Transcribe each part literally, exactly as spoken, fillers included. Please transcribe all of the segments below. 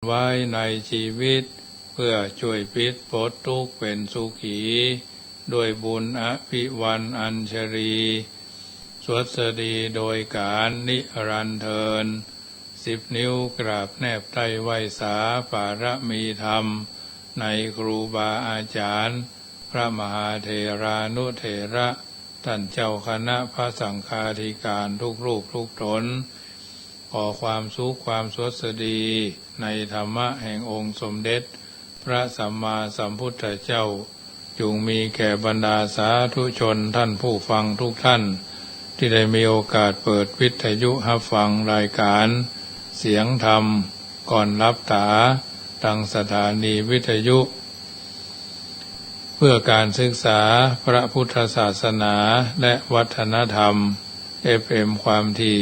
ไว้ในชีวิต เพื่อช่วยปิดปลดทุกข์เป็นสุขี ด้วยบุญอภิวรรณอัญชลี สวัสดีโดยการนิรันดร์เทอญ สิบนิ้วกราบแนบใต้ไหว้สาบารมีธรรม ในครูบาอาจารย์ พระมหาเถรานุเถระ ท่านเจ้าคณะพระสังฆาธิการทุกรูปทุกตน ขอความสุขความสวัสดี ในธรรมะแห่งองค์สมเด็จพระสัมมาสัมพุทธเจ้า จงมีแก่บรรดาสาธุชนท่านผู้ฟังทุกท่าน ที่ได้มีโอกาสเปิดวิทยุฮับฟังรายการเสียงธรรมก่อนหลับต๋า ตางสถานีวิทยุ เพื่อการศึกษาพระพุทธศาสนาและวัฒนธรรม เอฟเอ็ม ความถี่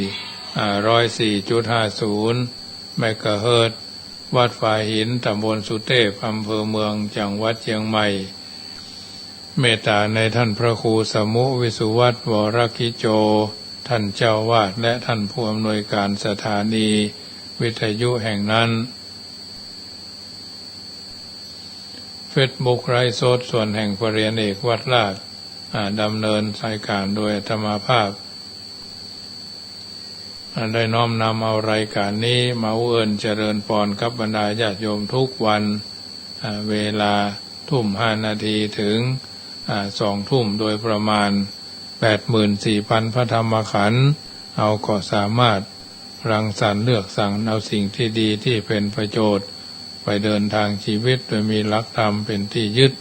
อ่า ร้อยสี่จุดห้าศูนย์ เมกะเฮิรตซ์ วัดฝายหิน ตำบลสุเตพ อำเภอเมือง จังหวัดเชียงใหม่ เมตต๋าในท่านพระครูสมุห์ วิสุวัฒน์ วรกิจโจ ท่านเจ้าวาด และท่านผู้อำนวยการสถานีวิทยุแห่งนั้น เฟซบุ๊กไลฟ์สด ส่วนแห่งพระเรียนเอกวัดราช อ่า ดำเนินรายการโดยอาตมาภาพ อ่า ได้น้อมนำเอารายการนี้มาอุเอิญเจริญปอน กับบรรดาญาติโยมทุกวัน อ่า เวลาทุ่มห้านาทีถึง อ่า สองทุ่มโดยประมาณ แปดหมื่นสี่พันพระธรรมขันธ์ เฮาก็สามารถรังสรรค์เลือกสรรเอาสิ่งที่ดีที่เป็นประโยชน์ ไปเดินทางชีวิตโดยมีหลักธรรมเป็นที่ยึด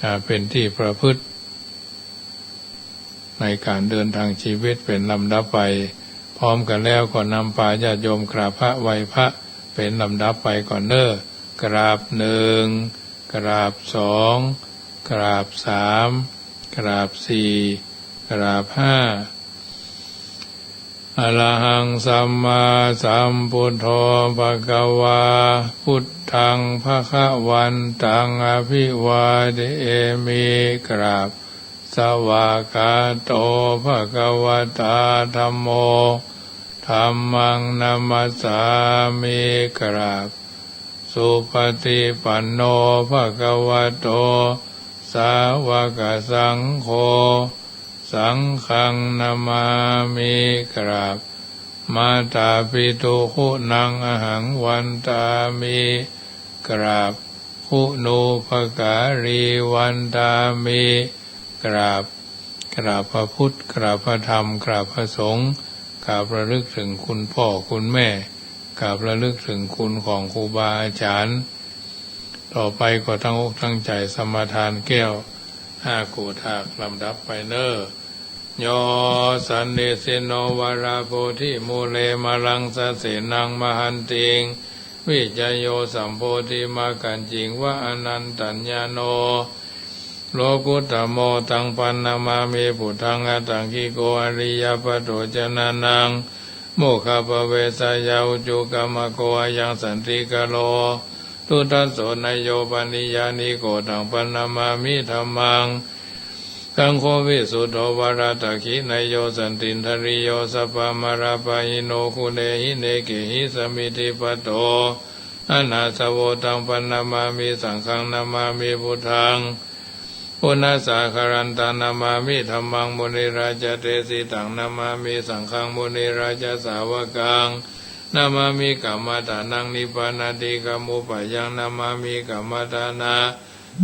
อ่า เป็นที่ประพฤติ ในการเดินทางชีวิตเป็นลำดับไป พร้อมกันแล้วก็นำปาญาติโยมกราบพระไหว้พระเป็นลำดับไปก่อนเน้อ กราบหนึ่ง กราบสอง กราบสาม กราบสี่ กราบห้า อะระหังสัมมาสัมพุทโธ ภะคะวา พุทธัง ภะคะวันตัง อะภิวาเทมิ กราบ สวากขาโต ภะคะวะตา ธัมโม ธัมมัง นะมัสสามิ กราบ สุปฏิปันโน ภะคะวะโต สาวกสังโฆ สังฆัง นะมามิ กราบ มาตาปิตุ คุณัง อะหัง วันตามิ กราบ คุณูปการี วันตามิ กราบ กราบพระพุทธ กราบพระธรรม กราบพระสงฆ์ กราบระลึกถึงคุณพ่อคุณแม่ กราบระลึกถึงคุณของครูบาอาจารย์ ต่อไปก็ตั้งอกตั้งใจสมาทานแก้ว ห้าโกฏฐากลำดับไปเน้อ โย สันนิสินโน วะระโพธิมูเล มะรังสะเสนัง มะหันติง วิจโย สัมโพธิมักขัญญิง วะ อะนันตัญญาโณ โลกุตตะโม ตัง ปันนะมามิ ปุทธัง อะตถะกิโก อะริยะปะโต จนะนัง โมคคัพพะเวสะยะ อุจุกัมมะโก อะยัง สันติกะโร ทุตตะโส เนยโย ปะริญญาณิโก ตัง ปันนะมามิ ธัมมัง สังโฆ วิสุทโธ วะระตะขิเนยโย สันตินทะริโย สัพพะมาระปะหิโน คุเนหิเนเกหิ สะมิทธิปะโต อะนาสะโว ตัง ปันนะมามิ สังฆัง นะมามิ พุทธัง ปุนะสะคะรันตัง นะมามิ ธัมมัง มุนิราชะเตสิตัง นะมามิ สังฆัง มุนิราชะสาวะกัง นะมามิ กัมมะตานัง นิปปานาติกะมุปปะยัง นะมามิ กัมมะตานะ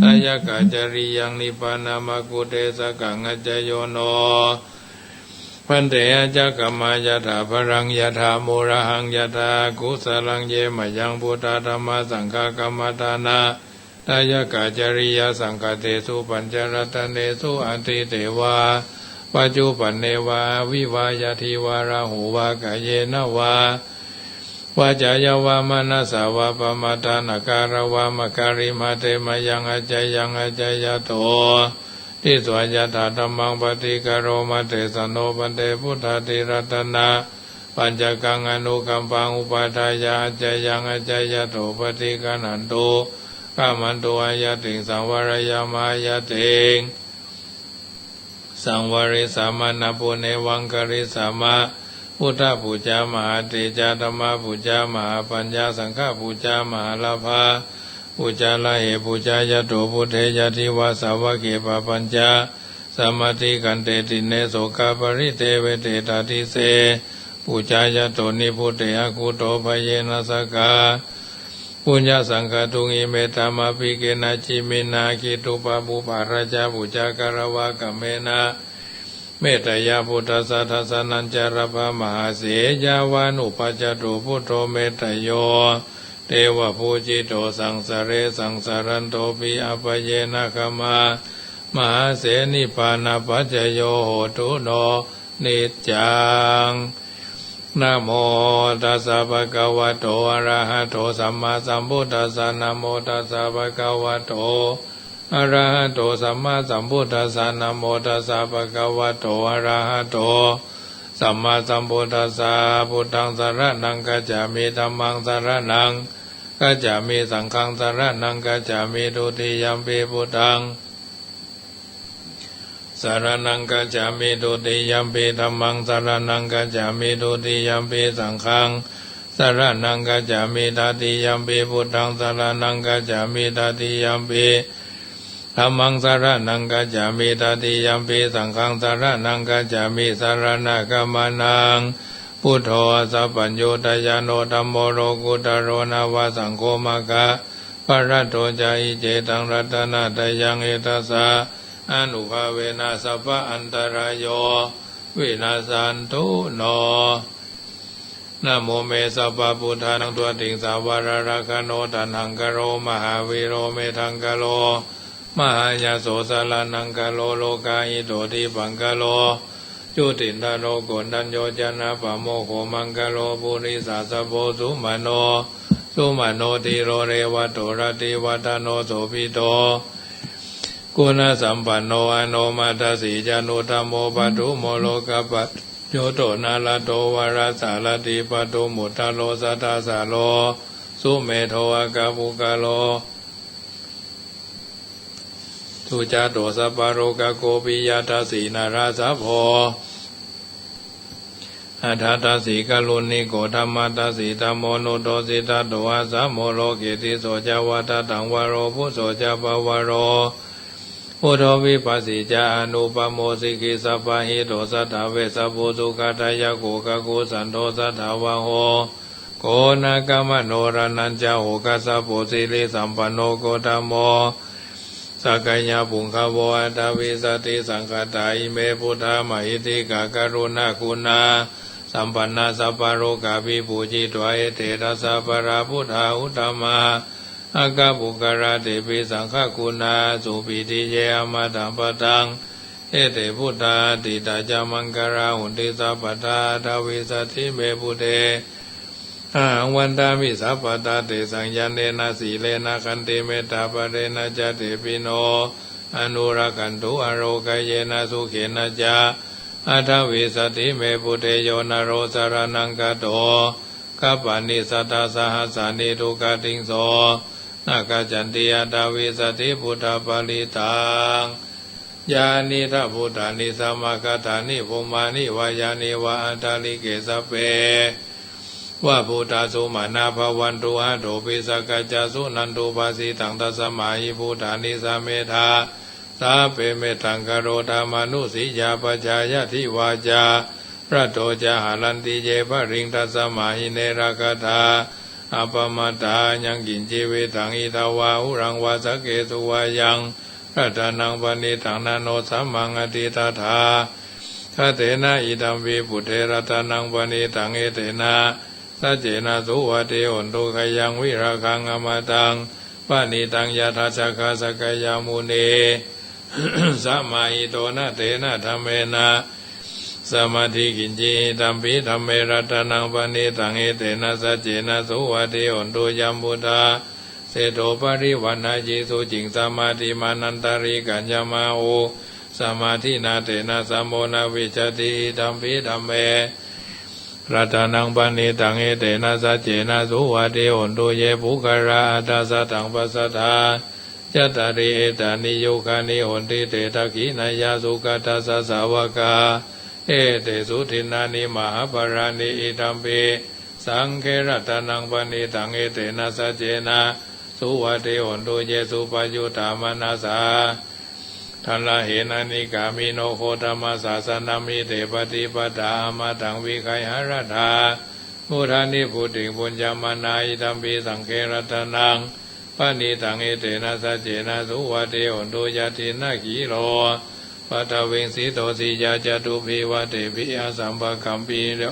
ทายะกะจะริยัง นิปปานะมะกุเตสะกัง อัจจโยโน ภันเต อัจจะกัมมะ ยะถาพะลัง ยะถามูระหัง ยะถากุสะลัง เยมะยัง พุทธา ธัมมา สังฆา กัมมะตานะ ทายะกะจะริยา สังฆะเตสุ ปัญจะรัตเนสุ อะทิเตวา ปัจจุปันเนวา อะวิวา ยะทิวา ราหูวา กาเยนะวา วาจายาวามะนะสาวา ปะมาทานะการาวามะ กะริมหะเตมะยัง อัจจยัง อัจจยะโต ทิสสะ ยะถาธัมมัง ปะติกะโรมะ เตสะโน ภันเต พุทธาทิรัตนะปัญจะกัง อนุกัมปัง อุปาทายะ อัจจยัง อัจจยะโต ปะติกะหนันตุ กะมันตุ อะยะติง สังวะระยะมะ อะยะติง สังวะริสามะ นะปุเนวังคะริสามะ พุทธปูจา มหาเตจา ธัมมปูจา มหาปัญญา สังฆปูจา มหาลาภา ปูจา ละเห ปูจายะโต พุทเท ยะทิวาสาวักเข ปปัญจา สมาทิขันเต ติเณ โสกาปริเทวเต ตาทิเส ปูจายะโต นิพุตเท อกุโต ภเยนะ สกา ปุญญสังฆาตุง อิเม ธัมมาภิเกนะ จิมินา คิตุปะปุปะราชา ปูจากะระวะกะเมนะ เมตตายะ พุทธัสสะ ทัสสะนัญจะ รัพพะมหาเส ยาวานุปัสสโต พุทโธ เมตตโย เตวะปูจิโต สังสะเร สังสะรันโตปิ อะปะเยนะ ขมา มหาเส นิพพานะปัจจโย โหตุ โน นิจจัง นะโมตัสสะ ภะคะวะโต อะระหะโต สัมมาสัมพุทธัสสะ นะโมตัสสะ ภะคะวะโต อะระหะโต สัมมาสัมพุทธัสสะ นะโมตัสสะ ภะคะวะโต อะระหะโต สัมมาสัมพุทธัสสะ พุทธัง สะระณัง คัจฉามิ ธัมมัง สะระณัง คัจฉามิ สังฆัง สะระณัง คัจฉามิ ทุติยัมปิ พุทธัง สะระณัง คัจฉามิ ทุติยัมปิ ธัมมัง สะระณัง คัจฉามิ ทุติยัมปิ สังฆัง สะระณัง คัจฉามิ ตติยัมปิ พุทธัง สะระณัง คัจฉามิ ตติยัมปิ ธัมมัง สะระณัง คัจฉามิ ตติยัมปิ สังฆัง สะระณัง คัจฉามิ สะระณะกะมะนัง พุทโธ อัสสะปัญญูตะญาโณ ธัมโม โลกุตตะโร นะวะ สังโฆ มะคะ พะระโต จะอิ เจตัง รัตนะตะยัง เอตัสสะ อานุภาเวนะ สัพพะอันตะราโย วินัสสันตุ โน นะโม เม สัพพะพุทธานัง ทุติง สาวะระระคะโณ ทัณหังคะโร มหาวีโร เมธังคะโร มหายะโส สะระณังคะโร โลกาหิโต ทิปะคะโร จุตินทะโร โกณฑัญโญ ชนะปะโมกโข มังคะโร ปุริสะสะโพ สุมะโน สุมะโน ธีโร เรวะโต รติวัฒโน โสภิโต กุณะสัมปันโน อโนมะทัสสี จานุตตะโม ปะทุมโม โลกะปัจโยโต นะระโต วะระสะ รติปะทุมอุทธะโร สะทะสะโร สุเมโธ อะคะปุคคะโล สุจาโต สัพพะโรกะโค ปิยะทัสสี นะระสะโพ อะทะทัสสี กะรุณิโก ธัมมะทัสสี ธัมโม นุตโตสิตะโต อัสสะโม โลเก ติสโส จะวัตตะ ธังวะโร ปุสโส จะปะวะโร พุทโธ วิปัสสี จะ อนุปะโม สิกขิสัพพะหิโต สัตถะ เวสสะภู สุขะทายะโก กะคุสันโธ สัตถะวาโห โกนะกะมะโน ระณัญจะ โหคัสสะโพ สิริสัมปันโน โคตตะโม สักกายะปุงคะโว อัตถะวิสะติสังขะตา อิเม พุทธะ มหิทธิกะ กะรุณาคุณาสัมปันนา สัพพะโรกาภิปูจิตวา เอเต ทัสสะ ปะระ พุทธา อุตตมะ อะคะปุคคะลา เตปิ สังฆะคุณา สุปีติเย อะมะตะปะทัง เอเต พุทธา อตีตะจะ มังคะลา หอนติ สัพพะทา อัตถะวิสะติ เม พุทเท อะหัง วันทามิ สัพพะทา เตสัง ญาเณนะ สีเลนะ ขันติ เมตตา ปะเรนะจะ เตปิ โน อนุรักขันตุ อะโรคะเยนะ สุเขนะจะ อัตถะวิสะติ เม พุทเท โยนะโร สะระณัง คาโต คัปปะนิ สัตถะ สะหัสสานิ ทุกขะติงโส นะ คัจฉันติ อัตถะวิสะติ พุทธะ ปะริตตัง ยานิทัพพุทธานิ สะมะกะตานิ ภุมมานิ วะยานิวะ อันตะริกเข สัพเพ วะ พุทธา สุมาณา ภะวันตุ อะโถ ปิ สักขะจะ สุนันตุ ภาสิตัง ตัสสะมา หิ พุทธานิ สะเมทา สัพเพ เมตตัง กะโรธา มานุสสียา ปะชายัตถิ วาจา ระโต จะ หะรันติ เย บะลิง ตัสสะมา หิ เน ระคะทา อะปะมาทา ยัง กิญจิ วิทัง อิทัง วา หุรัง วา สะเกสุ วา ยัง รัตนัง ปะณิตัง นะ โน สัมมัง อะทิฏฐะถา คะเตนะ อิทัมปิ พุทเท รัตนัง ปะณิตัง เอเตนะ สัจเจนะ สุวัตถิ โหนตุ ขะยัง วิราคะง อะมะตัง ปะณิตัง ยะถา สักขะ สักยะมุนี สะมาหิโต นะ เตนะ ธัมเมนะ สะมาทิ กิญจิ อิทัมปิ ธัมเม รัตนัง ปะณิตัง เอเตนะ สัจเจนะ สุวัตถิ โหนตุ ยัม พุทธา เสโท ปะริวัณหายิ สุจิง สะมาทิมา นันตะริกัญญะมะ อุ สะมาทินา เตนะ สะโม นะ วิชชาติ อิทัมปิ ธัมเม รัตนัง ปะณิตัง เอเตนะ สัจเจนะ สุวัตถิ โหนตุ เย ปุคคะลา อัตถะ สัตถัง ปัสสัทธา จัตตาริ เอตานิ ยุคคานิ โหนติ เต ทักขิณายา สุคะทัสสะ สาวะกา Etesu dinnāni mahapphalāni idampi saṅghe ratanaṃ paṇītaṃ etena saccena suvatthi hotu. Ye suppayuttā manasā daḷhena nikkāmino gotamasāsanamhi te pattipattā amataṃ vigayha laddhā mudhā nibbutiṃ bhuñjamānā idampi saṅghe ratanaṃ paṇītaṃ etena saccena suvatthi hotu. Yathindakhīlo paṭhaviṃ sito siyā catubbhi vātebhi asampakampiyo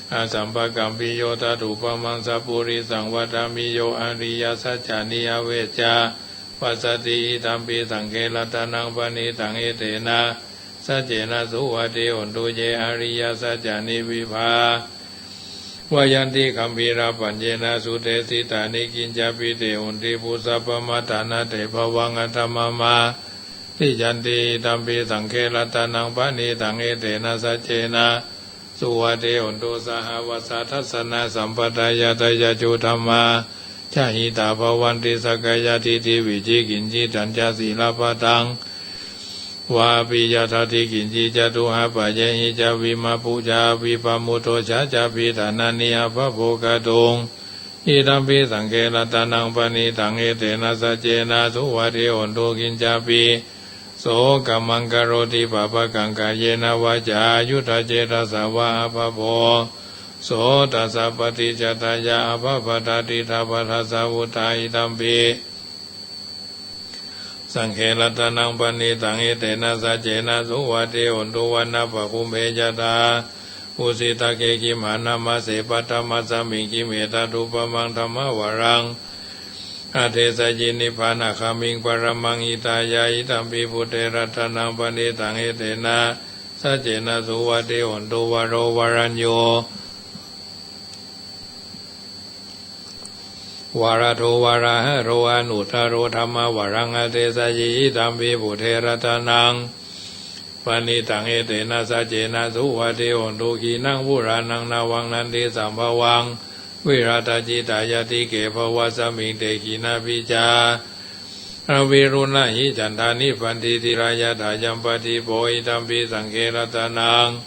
asampakampiyo tathūpamaṃ sappurisaṃ vadāmi yo ariyasaccāni avecca passati idampi saṅghe ratanaṃ paṇītaṃ etena saccena suvatthi hotu. Ye ariyasaccāni vibhāvayanti gambhīrapaññena sudesitāni kiñcāpi te honti phussappamattānatthe bhavaṃ aṭṭhamamādiyanti idampi saṅghe ratanaṃ paṇītaṃ etena saccena suvatthi hotu. Sahāvassa dassanasampadāya tayajjo dhammā jahitā bhavanti sakkāyadiṭṭhi vicikicchitañca sīlabbattaṃ vā apiyadāti kiñci catūhapāyehi ca vippamutto ca cābhiṭhānāni abhabbokkhaṭuṃ idampi saṅghe ratanaṃ paṇītaṃ etena saccena suvatthi hotu. Kiñcāpi so kammaṃ karoti pāpakaṃ kāyena vācāyuda cetasā vā abhabbo so tassa paṭicca ṭhāya abhabbatā diṭṭhapadassa vuttā idampi saṅghe ratanaṃ paṇītaṃ etena saccena suvatthi hotu. Vanappagumbe yathā phussitagge gimhānamāse paṭhamasmiṃ gimhe tathūpamaṃ dhammavaraṃ adesayi nibbānagāmiṃ paramaṃ hitāya idampi buddhe ratanaṃ paṇītaṃ etena saccena suvatthi hotu. Varo varaññū varado varāharo anuttaro dhammavaraṃ adesayi idampi buddhe ratanaṃ paṇītaṃ etena saccena suvatthi hotu. Khīṇaṃ purāṇaṃ navaṃ natthi sambhavaṃ virattacittāyatike bhavasmiṃ te khīṇabījā aviruḷhichandā nibbanti dhīrā yathāyampadīpo idampi saṅghe ratanaṃ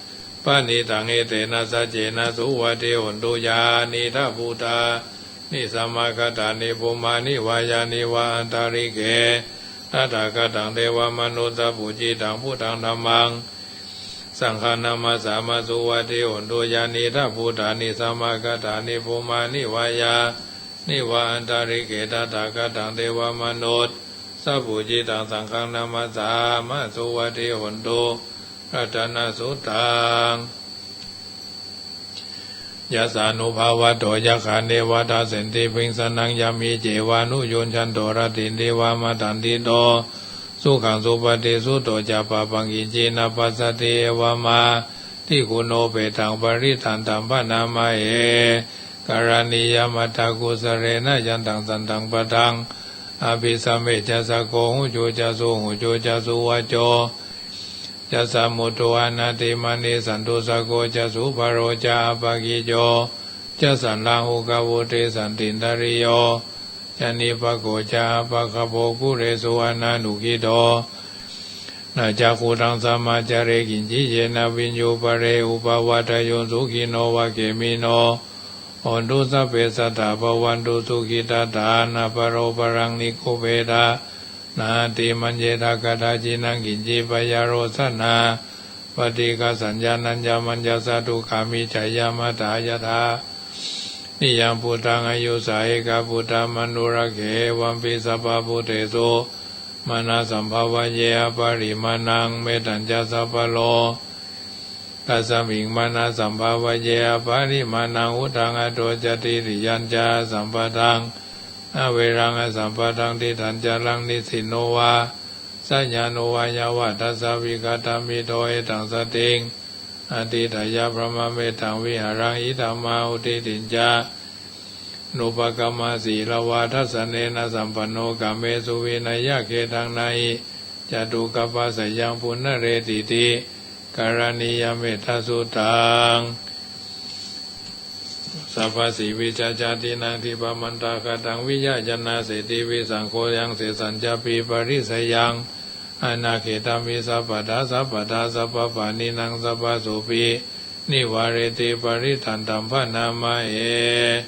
paṇītaṃ etena saccena suvatthi hotu. Yānīdha bhūtāni samāgatāni bhummāni vā yāni va antalikkhe tathāgataṃ devamanussapūjitaṃ buddhaṃ dhammaṃ saṅghaṃ namassāma suvatthi hotu. Yānīdha bhūtāni samāgatāni bhummāni vā yāni va antalikkhe tathāgataṃ devamanussapūjitaṃ saṅghaṃ namassāma suvatthi hotu. Ratanasuttaṃ. Yassānubhāvato yakkhā neva dassenti bhiṃsanaṃ yamhi cevānuyuñjanto rattindiva matandito sukhaṃ supati sutto ca pāpaṃ kiñci na passati evamā tikkhuno pettaṃ parittaṃ taṃ bhaṇāma he. Karaṇīyamatthakusalena yantaṃ santaṃ padaṃ abhisamecca sakko ujū ca suhujū ca suvaco cassa mudu anatimānī santussako ca subharo ca appakicco ca sallahukavutti santindriyo ca nipako ca appagabbho kulesu ananugiddho. Na ca khuddaṃ samācare kiñci yena viññū pare upavadeyyuṃ. Sukhino vā khemino hontu sabbe sattā bhavantu sukhitattā. Na paro paraṃ nikubbetha nātimaññetha katthaci naṃ kiñci byārosanā paṭighasaññā nāññamaññassa dukkhā miccheyya matthā yathā niyaṃ puttaṃ āyusā ekaputtamanurakkhe evampi sabbabhūtesu mānasambhāvaye aparimāṇaṃ. Mettañca sabbalokasmiṃ mānasambhāvaye aparimāṇaṃ uddhaṃ adho ca tiriyañca asambādhaṃ averaṃ asapattaṃ. Tiṭṭhaṃ caraṃ nisinno vā sayāno vā yāvatassa vigatamiddho etaṃ satiṃ adhiṭṭheyya brahmametaṃ vihāraṃ idhamāhu. Diṭṭhiñca anupagamma sīlavā dassanena sampanno kāmesu vineyya gedhaṃ na hi jātu gabbhaseyyaṃ punaretīti. Karaṇīyam mettasuttaṃ. Sabbāsī vijjā jātīnaṃ dibbamantāgataṃ viyā yaṃ nāseti visaṃ kho yaṃ sesañcāpi pariseyaṃ Anākhettaṃ hi sabbattha sabbadā sabbapāṇīnaṃ sabbasopi nivāreti parittaṃ taṃ bhaṇāma he.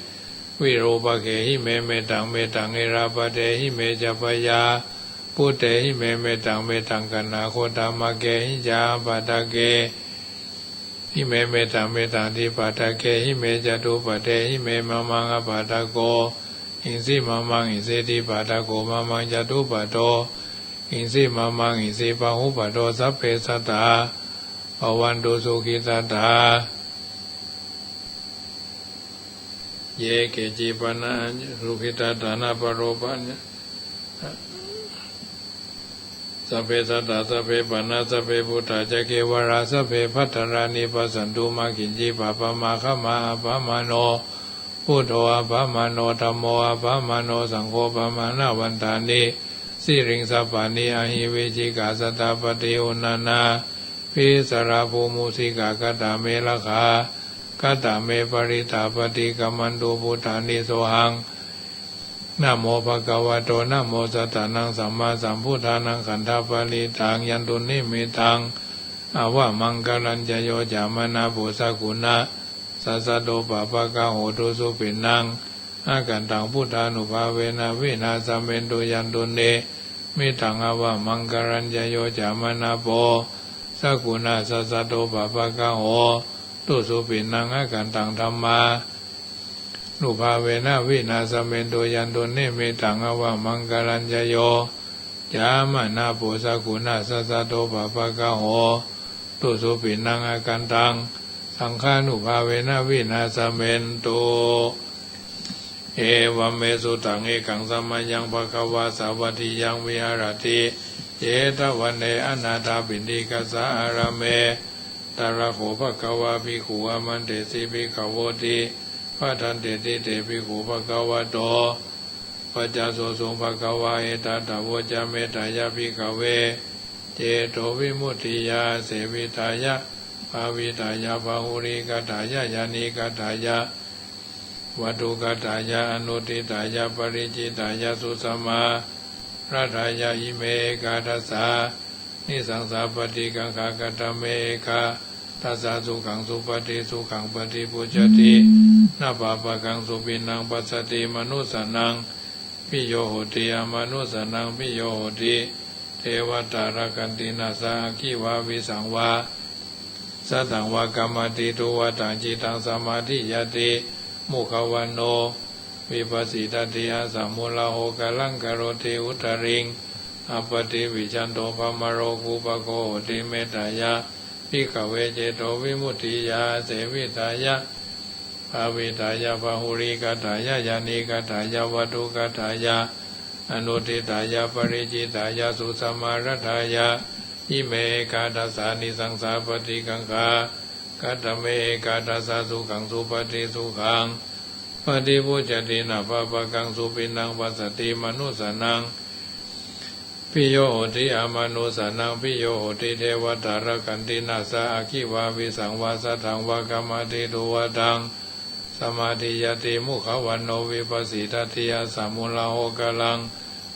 Virūpakkhehi me mettaṃ mettaṃ erāpadehi me ca byapudehi me mettaṃ mettaṃ kaṇhāgotamaggehi ca appadakehi me mettaṃ mettaṃ dvipaddake hi me catupadehi me mamaṃ appadago hiṃsi mamaṃ hiṃsi dvipaddako mamaṃ catupado hiṃsi mamaṃ hiṃsi bahupado sabbe sattā bhavantu sukhitattā. Ye keci pana sukhitattā na paro pana sabbe sattā sabbe pana sabbe bhūtā ca kevalā sabbe bhadrāni passantu ma kiñci pāpam āgamā. Appamāṇo buddho appamāṇo dhammo appamāṇo saṅgho pamāṇavantāni siriṃsapāni ahi vicchikā satapadī uṇṇānā bhisarā bhū mūsikā katā me rakkhā katā me parittā paṭikkamantu bhūtāni sohaṃ namo bhagavato namo sattannaṃ sammāsambuddhānaṃ khandhaparittaṃ yandunnimittaṃ avamaṅgalañca yo cāmanāpo sakuṇassa saddo pāpaggaho dussupinaṃ akantaṃ buddhānubhāvena vināsamentu yandunnimittaṃ avamaṅgalañca yo cāmanāpo sakuṇassa saddo pāpaggaho dussupinaṃ akantaṃ dhammā nubhāvena vināsamentu yandunnimittaṃ avamaṅgalañca yo cāmanāpo sakuṇassa saddo pāpaggaho dussupinaṃ akantaṃ saṅghānubhāvena vināsamentu. Evaṃ me sutaṃ. Ekaṃ samayaṃ bhagavā sāvatthiyaṃ viharati jetavane anāthapiṇḍikassa ārāme. Tatra kho bhagavā bhikkhū āmantesi bhikkhavoti. Bhadanteti te bhikkhū bhagavato paccassosuṃ. Bhagavā etadavoca: Mettāya bhikkhave cetovimuttiyā āsevitāya bhāvitāya bahulīkatāya yānīkatāya vatthukatāya anuṭṭhitāya paricitāya susamāraddhāya ime ekādasānisaṃsā paṭikaṅkhā. Katame ekādasā sukhaṃ supati, sukhaṃ paṭibujjhati, na pāpakaṃ supinaṃ passati manussānaṃ piyo hoti, amanussānaṃ piyo hoti, devatā rakkhanti, nāssa aggi vā visaṃ vā satthaṃ vā kamati, tuvaṭaṃ cittaṃ samādhiyati, mukhavaṇṇo vippasīdati, asamūḷho kālaṃ karoti, uttariṃ appaṭivijjhanto brahmalokūpago hoti. Mettāya bhikkhave cetovimuttiyā āsevitāya bhāvitāya bahulīkatāya yānīkatāya vatthukatāya anuṭṭhitāya paricitāya susamāraddhāya ime ekādasānisaṃsā paṭikaṅkhā. Katame ekādasā sukhaṃ supati, sukhaṃ paṭibujjhati, na pāpakaṃ supinaṃ passati manussānaṃ piyo hoti, amanussānaṃ piyo hoti, devatā rakkhanti, nāssa aggi vā visaṃ vā satthaṃ vā kamati, tuvaṭaṃ samādhiyati, mukhavaṇṇo vippasīdati, asamūḷho kālaṃ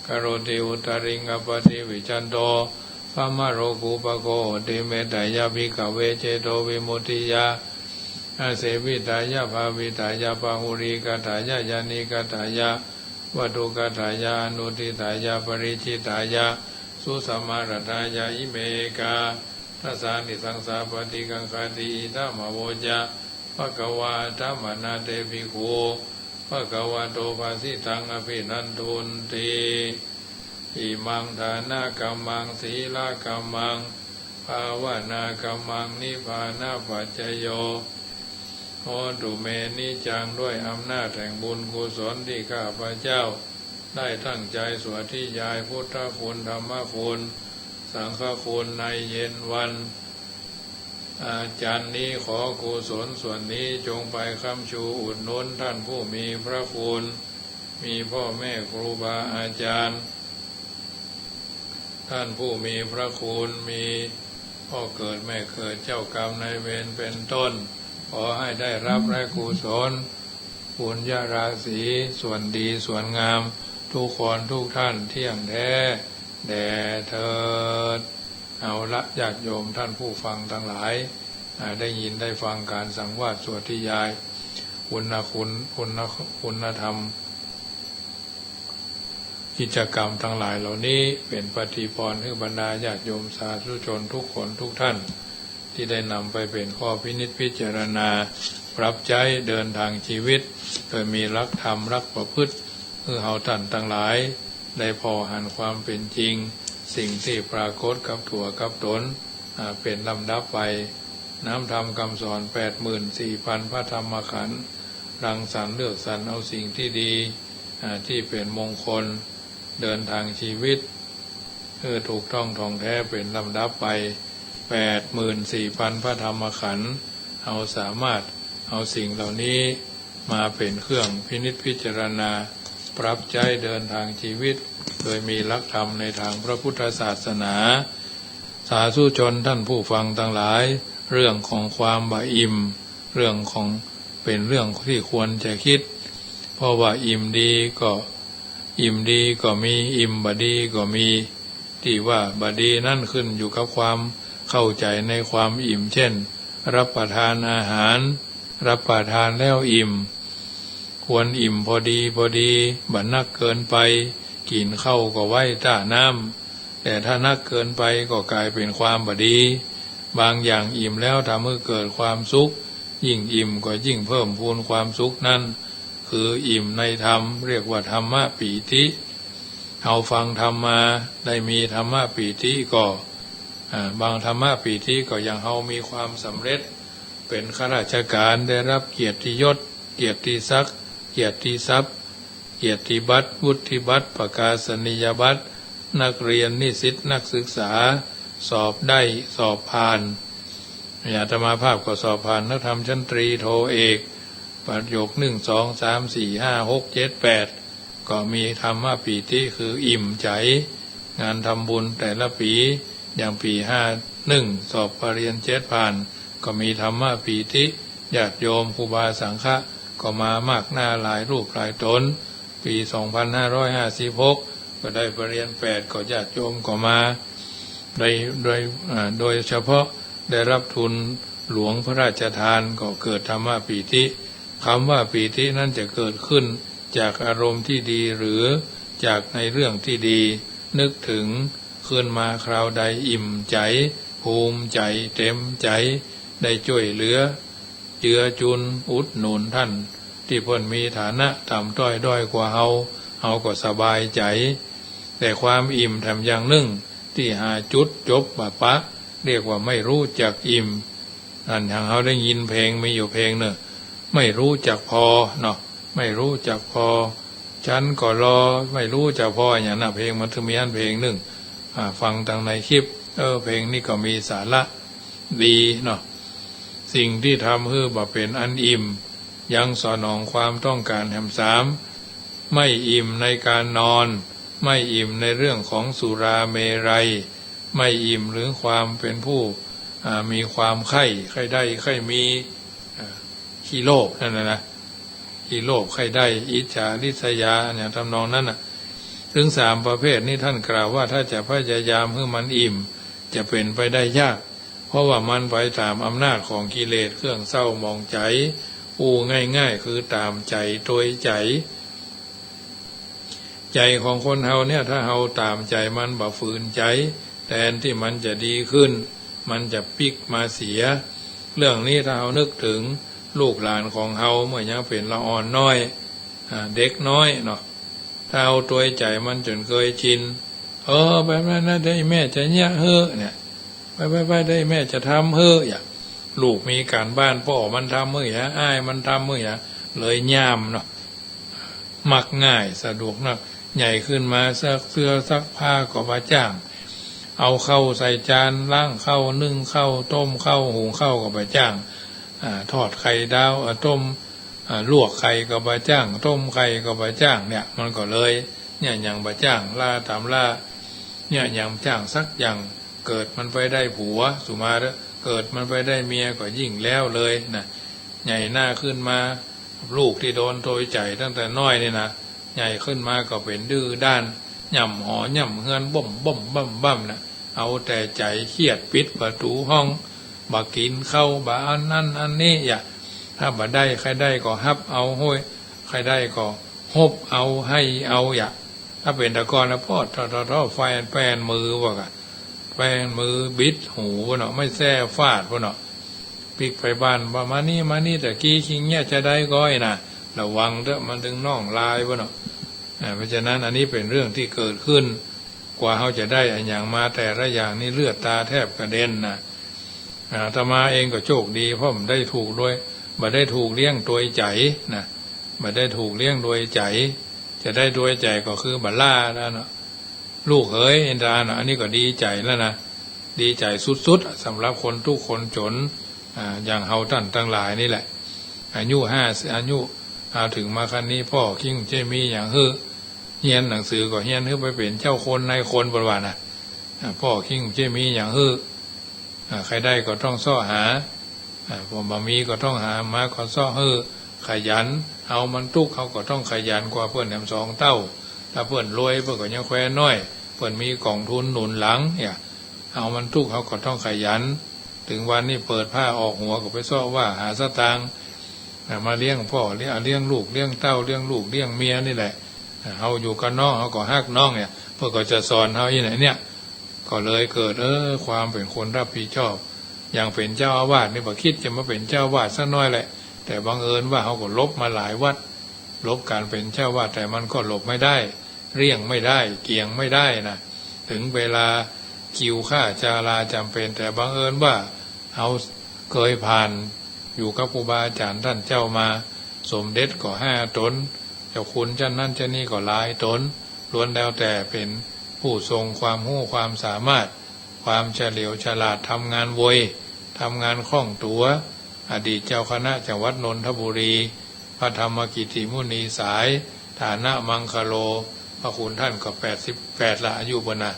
karoti, uttariṃ appaṭivijjhanto brahmalokūpago hoti. Mettāya bhikkhave cetovimuttiyā āsevitāya bhāvitāya bahulīkatāya yānīkatāya vatthukatāya anuṭṭhitāya paricitāya susamāraddhāya ime ekādasānisaṃsā paṭikaṅkhāti. Idamavoca bhagavā. Attamanā te bhikkhū bhagavato bhāsitaṃ abhinandunti. Imaṃ dānakammaṃ sīlakammaṃ bhāvanākammaṃ nibbānapaccayo hotu me niccaṃ. ด้วยอำนาจแห่งบุญกุศลที่ข้าพเจ้าได้ตั้งใจสวดนิยายพุทธคุณ ธรรมคุณ สังฆคุณในเย็นวันอาจันทร์นี้ ขอกุศลส่วนนี้จงไปค้ำชูอุดหนุนท่านผู้มีพระคุณ มีพ่อแม่ครูบาอาจารย์ ท่านผู้มีพระคุณ มีพ่อเกิดแม่เกิด เจ้ากรรมนายเวรเป็นต้น ขอให้ได้รับพระกุศล ปุญญราศี ส่วนดีส่วนงาม ทุกคนทุกท่านเที่ยงแท้ แด่เถิด เอาละ ญาติโยมท่านผู้ฟังตังหลาย อ่า ได้ยินได้ฟังการสังวาสสวดนิยาย คุณคุณ คุณคุณธรรม กิจกรรมตังหลายเหล่านี้ เป๋นปฏิภาณหื้อบรรดาญาติโยมสาธุชนทุกคนทุกท่าน ตี้ได้นำไปเป๋นข้อพินิจพิจารณา ปรับใจ๊เดินทางชีวิต โดยมีหลักธรรมหลักประพฤติ หื้อเฮาต้านตังหลาย ได้ผ่อหันความเป๋นจริง สิ่งตี้ปรากฏกับตั๋วกับตน อ่า เป๋นลำดับไป น้ำธรรมกำสอนแปดหมื่นสี่พันพระธรรมขันธ์ รังสรรค์เลือกสรรเอาสิ่งตี้ดี อ่า ตี้เป๋นมงคล เดินทางชีวิต หื้อถูกต้องถ่องแท้เป๋นลำดับไป แปดหมื่นสี่พันพระธรรมขันธ์ เฮาสามารถเอาสิ่งเหล่านี้มาเป๋นเครื่องพินิจพิจารณา ปรับใจ๊เดินทางชีวิต โดยมีหลักธรรมในทางพระพุทธศาสนา สาธุชนท่านผู้ฟังตังหลาย เรื่องของความบ่อิ่ม เรื่องของ เป๋นเรื่องตี้ควรจะกึ๊ด เพราะว่าอิ่มดีก็ อิ่มดีก็มี อิ่มบ่ดีก็มี ตี้ว่าบ่ดีนั้นขึ้นอยู่กับความเข้าใจ๋ในความอิ่ม เช่น รับประทานอาหาร รับประทานแล้วอิ่ม ควรอิ่มพอดีพอดี บ่นักเกินไป กิ๋นข้าวก็ไว้ต้าน้ำ แต่ถ้านักเกินไปก็ก๋ายเป๋นความบ่ดี บางอย่างอิ่มแล้วทำหื้อเกิดความสุข ยิ่งอิ่มก็ยิ่งเพิ่มพูนความสุขนั้น คืออิ่มในธรรม เรียกว่าธรรมปีติ เฮาฟังธรรมมา ได้มีธรรมปีติก็ อ่า บางธรรมปีติก็อย่างเฮามีความสำเร็จ เป๋นข้าราชก๋าน ได้รับเกียรติยศ เกียรติศักดิ์ เกียรติทรัพย์ เกียรติบัตร วุฒิบัตร ประกาศนียบัตร นักเรียน นิสิต นักศึกษา สอบได้ สอบผ่าน อาตมาภาพก็สอบผ่านนักธรรมชั้นตรีโทเอก ประโยคหนึ่ง สอง สาม สี่ ห้า หก เจ็ด แปด ก็มีธรรมปีติ คืออิ่มใจ๋ งานทำบุญแต่ละปี๋ อย่างปี๋ห้าหนึ่ง สอบปริญญาเจ็ดผ่าน ก็มีธรรมปีติ ญาติโยมครูบาสังฆะก็มามากหน้าหลายรูปหลายต๋น ปี๋สองพันห้าร้อยห้าสิบหก ก็ได้ปริญญาแปด ก็ญาติโยมก็มา โดย โดย อ่า โดยเฉพาะได้รับทุนหลวงพระราชทาน ก็เกิดธรรมปีติ คำว่าปีตินั้นจะเกิดขึ้นจากอารมณ์ตี้ดี หรือจากในเรื่องตี้ดี นึกถึง ขึ้นมาคราวใดอิ่มใจ๋ ภูมิใจ๋ เต็มใจ๋ ได้จ้วยเหลือ เจือจุน อุดหนุนต้านตี้เปิ้นมีฐานะต่ำต้อยด้อยกว่าเฮา เฮาก็สบายใจ๋ แต่ความอิ่มแถมอย่างนึ่งตี้หาจุดจบบ่ปะ เรียกว่าไม่รู้จักอิ่ม อันอย่างเฮาได้ยินเพลงมีอยู่เพลงนึ่ง ไม่รู้จักพอเนาะ ไม่รู้จักพอ ฉันก็รอ ไม่รู้จักพอ อย่างนั้นนะ เพลงมันถึงมีอันเพลงนึ่ง อ่า ฟังตังในคลิป เออ เพลงนี้ก็มีสาระดีเนาะ สิ่งตี้ทำหื้อบ่เป๋นอันอิ่ม ยังสนองความต้องการแถมสาม ไม่อิ่มในการนอน ไม่อิ่มในเรื่องของสุราเมรัย ไม่อิ่มหรือความเป๋นผู้ อ่า มีความใค่ ใค่ได้ ใค่มี อ่า ขี้โลภนั่นนะนะ ขี้โลภ ใค่ได้ อิจฉาริษยา อย่างทำนองนั้นน่ะ ถึงสามประเภทนี้ต้านกล่าวว่าถ้าจะพยายามหื้อมันอิ่ม จะเป๋นไปได้ยาก เพราะว่ามันไปต๋ามอำนาจของกิเลสเครื่องเศร้าหมองใจ๋ อู้ง่ายๆ คือต๋ามใจ๋ตวยใจ๋ ใจ๋ของคนเฮาเนี่ย ถ้าเฮาต๋ามใจ๋มัน บ่ฝืนใจ๋ แตนตี้มันจะดีขึ้น มันจะปิ๊กมาเสีย เรื่องนี้ถ้าเฮานึกถึงลูกหลานของเฮาเมื่อยังเป๋นละอ่อนน้อย อ่า เด็กน้อยเนาะ ถ้าเฮาตวยใจ๋มันจ๋นเกยจิน เออ ไปๆ นะ เดี๋ยวอี่แม่จะเยียะหื้อเนี่ย ไปๆๆ เดี๋ยวอี่แม่จะทำหื้อ อย่าง ลูกมีก๋านบ้าน ป้อมันทำหื้อ อย่าง อ้ายมันทำหื้อ อย่าง เลยย่ามเนาะ มักง่าย สะดวกนัก ใหญ่ขึ้นมาซักเสื้อซักผ้าก็บ่จ้าง เอาข้าวใส่จาน ล้างข้าว นึ่งข้าว ต้มข้าว หุงข้าวก็บ่จ้าง อ่า ทอดไข่ดาว อ่า ต้ม อ่า ลวกไข่ก็บ่จ้าง ต้มไข่ก็บ่จ้าง เนี่ย มันก็เลย เยียะหยังบ่จ้าง ล้าต๋ามล้า เยียะหยังบ่จ้างสักอย่าง เกิดมันไปได้ผัว สุมาเถอะ เกิดมันไปได้เมียก็ยิ่งแล้วเลยนะ ใหญ่หน้าขึ้นมา ลูกตี้โดนตวยใจ๋ตั้งแต่น้อยนี่นะ ใหญ่ขึ้นมาก็เป๋นดื้อด้าน ย่ำหอ ย่ำเฮือน บ้มบ้มบ้มบ้มน่ะ เอาแต่ใจ๋ เคียด ปิดประตู๋ห้อง บ่ากิ๋นข้าว บ่าอันนั้นอันนี้ อย่า ถ้าบ่าได้ ใค่ได้ก็ฮับเอา โห้ย ใค่ได้ก็ฮบเอา ไห้เอา อย่า ถ้าเป๋นตะก่อนนะ ป้อ ท้อ ท้อ ท้อ แฟน แฟนมือ ว่าก่ะ แฟนมือบิดหูปู้นเนาะ ไม้แส้ฟาดปู้นเนาะ ปิ๊กไปบ้านว่า มานี่ มานี่ ตะกี้คิงเยียะจาใดก้อยน่ะ ระวังเต๊อะ มันตึงน้องลายปู้นเนาะ อ่า เพราะฉะนั้นอันนี้เป๋นเรื่องตี้เกิดขึ้น กว่าเฮาจะได้อะหยังมาแต่ละอย่างนี่ เลือดต๋าแทบกระเด็นน่ะ อ่า อาตมาเองก็โชคดี เพราะบ่ได้ถูกโดย บ่ได้ถูกเลี้ยงโดยใจ๋น่ะ บ่ได้ถูกเลี้ยงโดยใจ๋ จะได้โดยใจ๋ก็คือบ่าล่าแล้วเนาะ ลูกเหย เอ็นตาเนาะ อันนี้ก็ดีใจ๋แล้วนะ ดีใจ๋สุดๆ สำหรับคนตุ๊กข์คนจ๋น อ่า อย่างเฮาต้านตังหลายนี่แหละ อายุห้า อายุ อ่า เถิงมาขั้นนี้ ป้อคิงจะมีหยังหื้อ เฮียนหนังสือก็เฮียนหื้อไปเป๋นเจ้าคนนายคน เปิ้นว่านะ อ่า ป้อคิงจะมีหยังหื้อ อ่า ใค่ได้ก็ต้องเซาะหา อ่า พอบ่มีก็ต้องหามาก่อน เซาะหื้อ ขยัน เฮามันตุ๊กข์ เฮาก็ต้องขยันกว่าเปิ้นแหมสองเต้า ถ้าเปิ้นรวย เปิ้นก็ยังแควน้อย เปิ้นมีก๋องทุนหนุนหลัง เนี่ย เฮามันตุ๊กข์ เฮาก็ต้องขยัน เถิงวันนี้เปิดผ้าออกหัวก็ไปเซาะว่าหาสตางค์ อ่า มาเลี้ยงป้อ เลี้ยง เลี้ยงลูก เลี้ยงเต้า เลี้ยงลูก เลี้ยงเมียนี่แหละ อ่า เฮาอยู่กับน้อง เฮาก็ฮักน้อง เนี่ย เปิ้นก็จะสอนเฮาอี้แหละ เนี่ย ก็เลยเกิด เออ ความเป๋นคนรับผิดชอบ อย่างเป๋นเจ้าอาวาสนี่ บ่คิดจะมาเป๋นเจ้าอาวาสสักน้อยแหละ แต่บังเอิญว่าเฮาก็หลบมาหลายวัด หลบก๋านเป๋นเจ้าอาวาส แต่มันก็หลบไม่ได้ เลี่ยงไม่ได้ เกี่ยงไม่ได้นะ เถิงเวลาคิวข้าจาราจ๋ำเป๋น แต่บังเอิญว่าเฮาเกยผ่านอยู่กับครูบาอาจ๋ารย์ต้านเจ้ามา สมเด็จก็ห้าต๋น เจ้าคุณจ้านนั้นจ้านนี้ก็หลายต๋น ล้วนแล้วแต่เป๋นผู้ทรงความฮู้ความสามารถ ความเฉลียวฉลาด ทำงานไว ทำงานคล่องตั๋ว อดีตเจ้าคณะจังหวัดนนทบุรี พระธรรมกิตติมุนีสาย ฐานะมังคโล พระคุณท่านก็แปดสิบแปดละ อายุเปิ้นนะ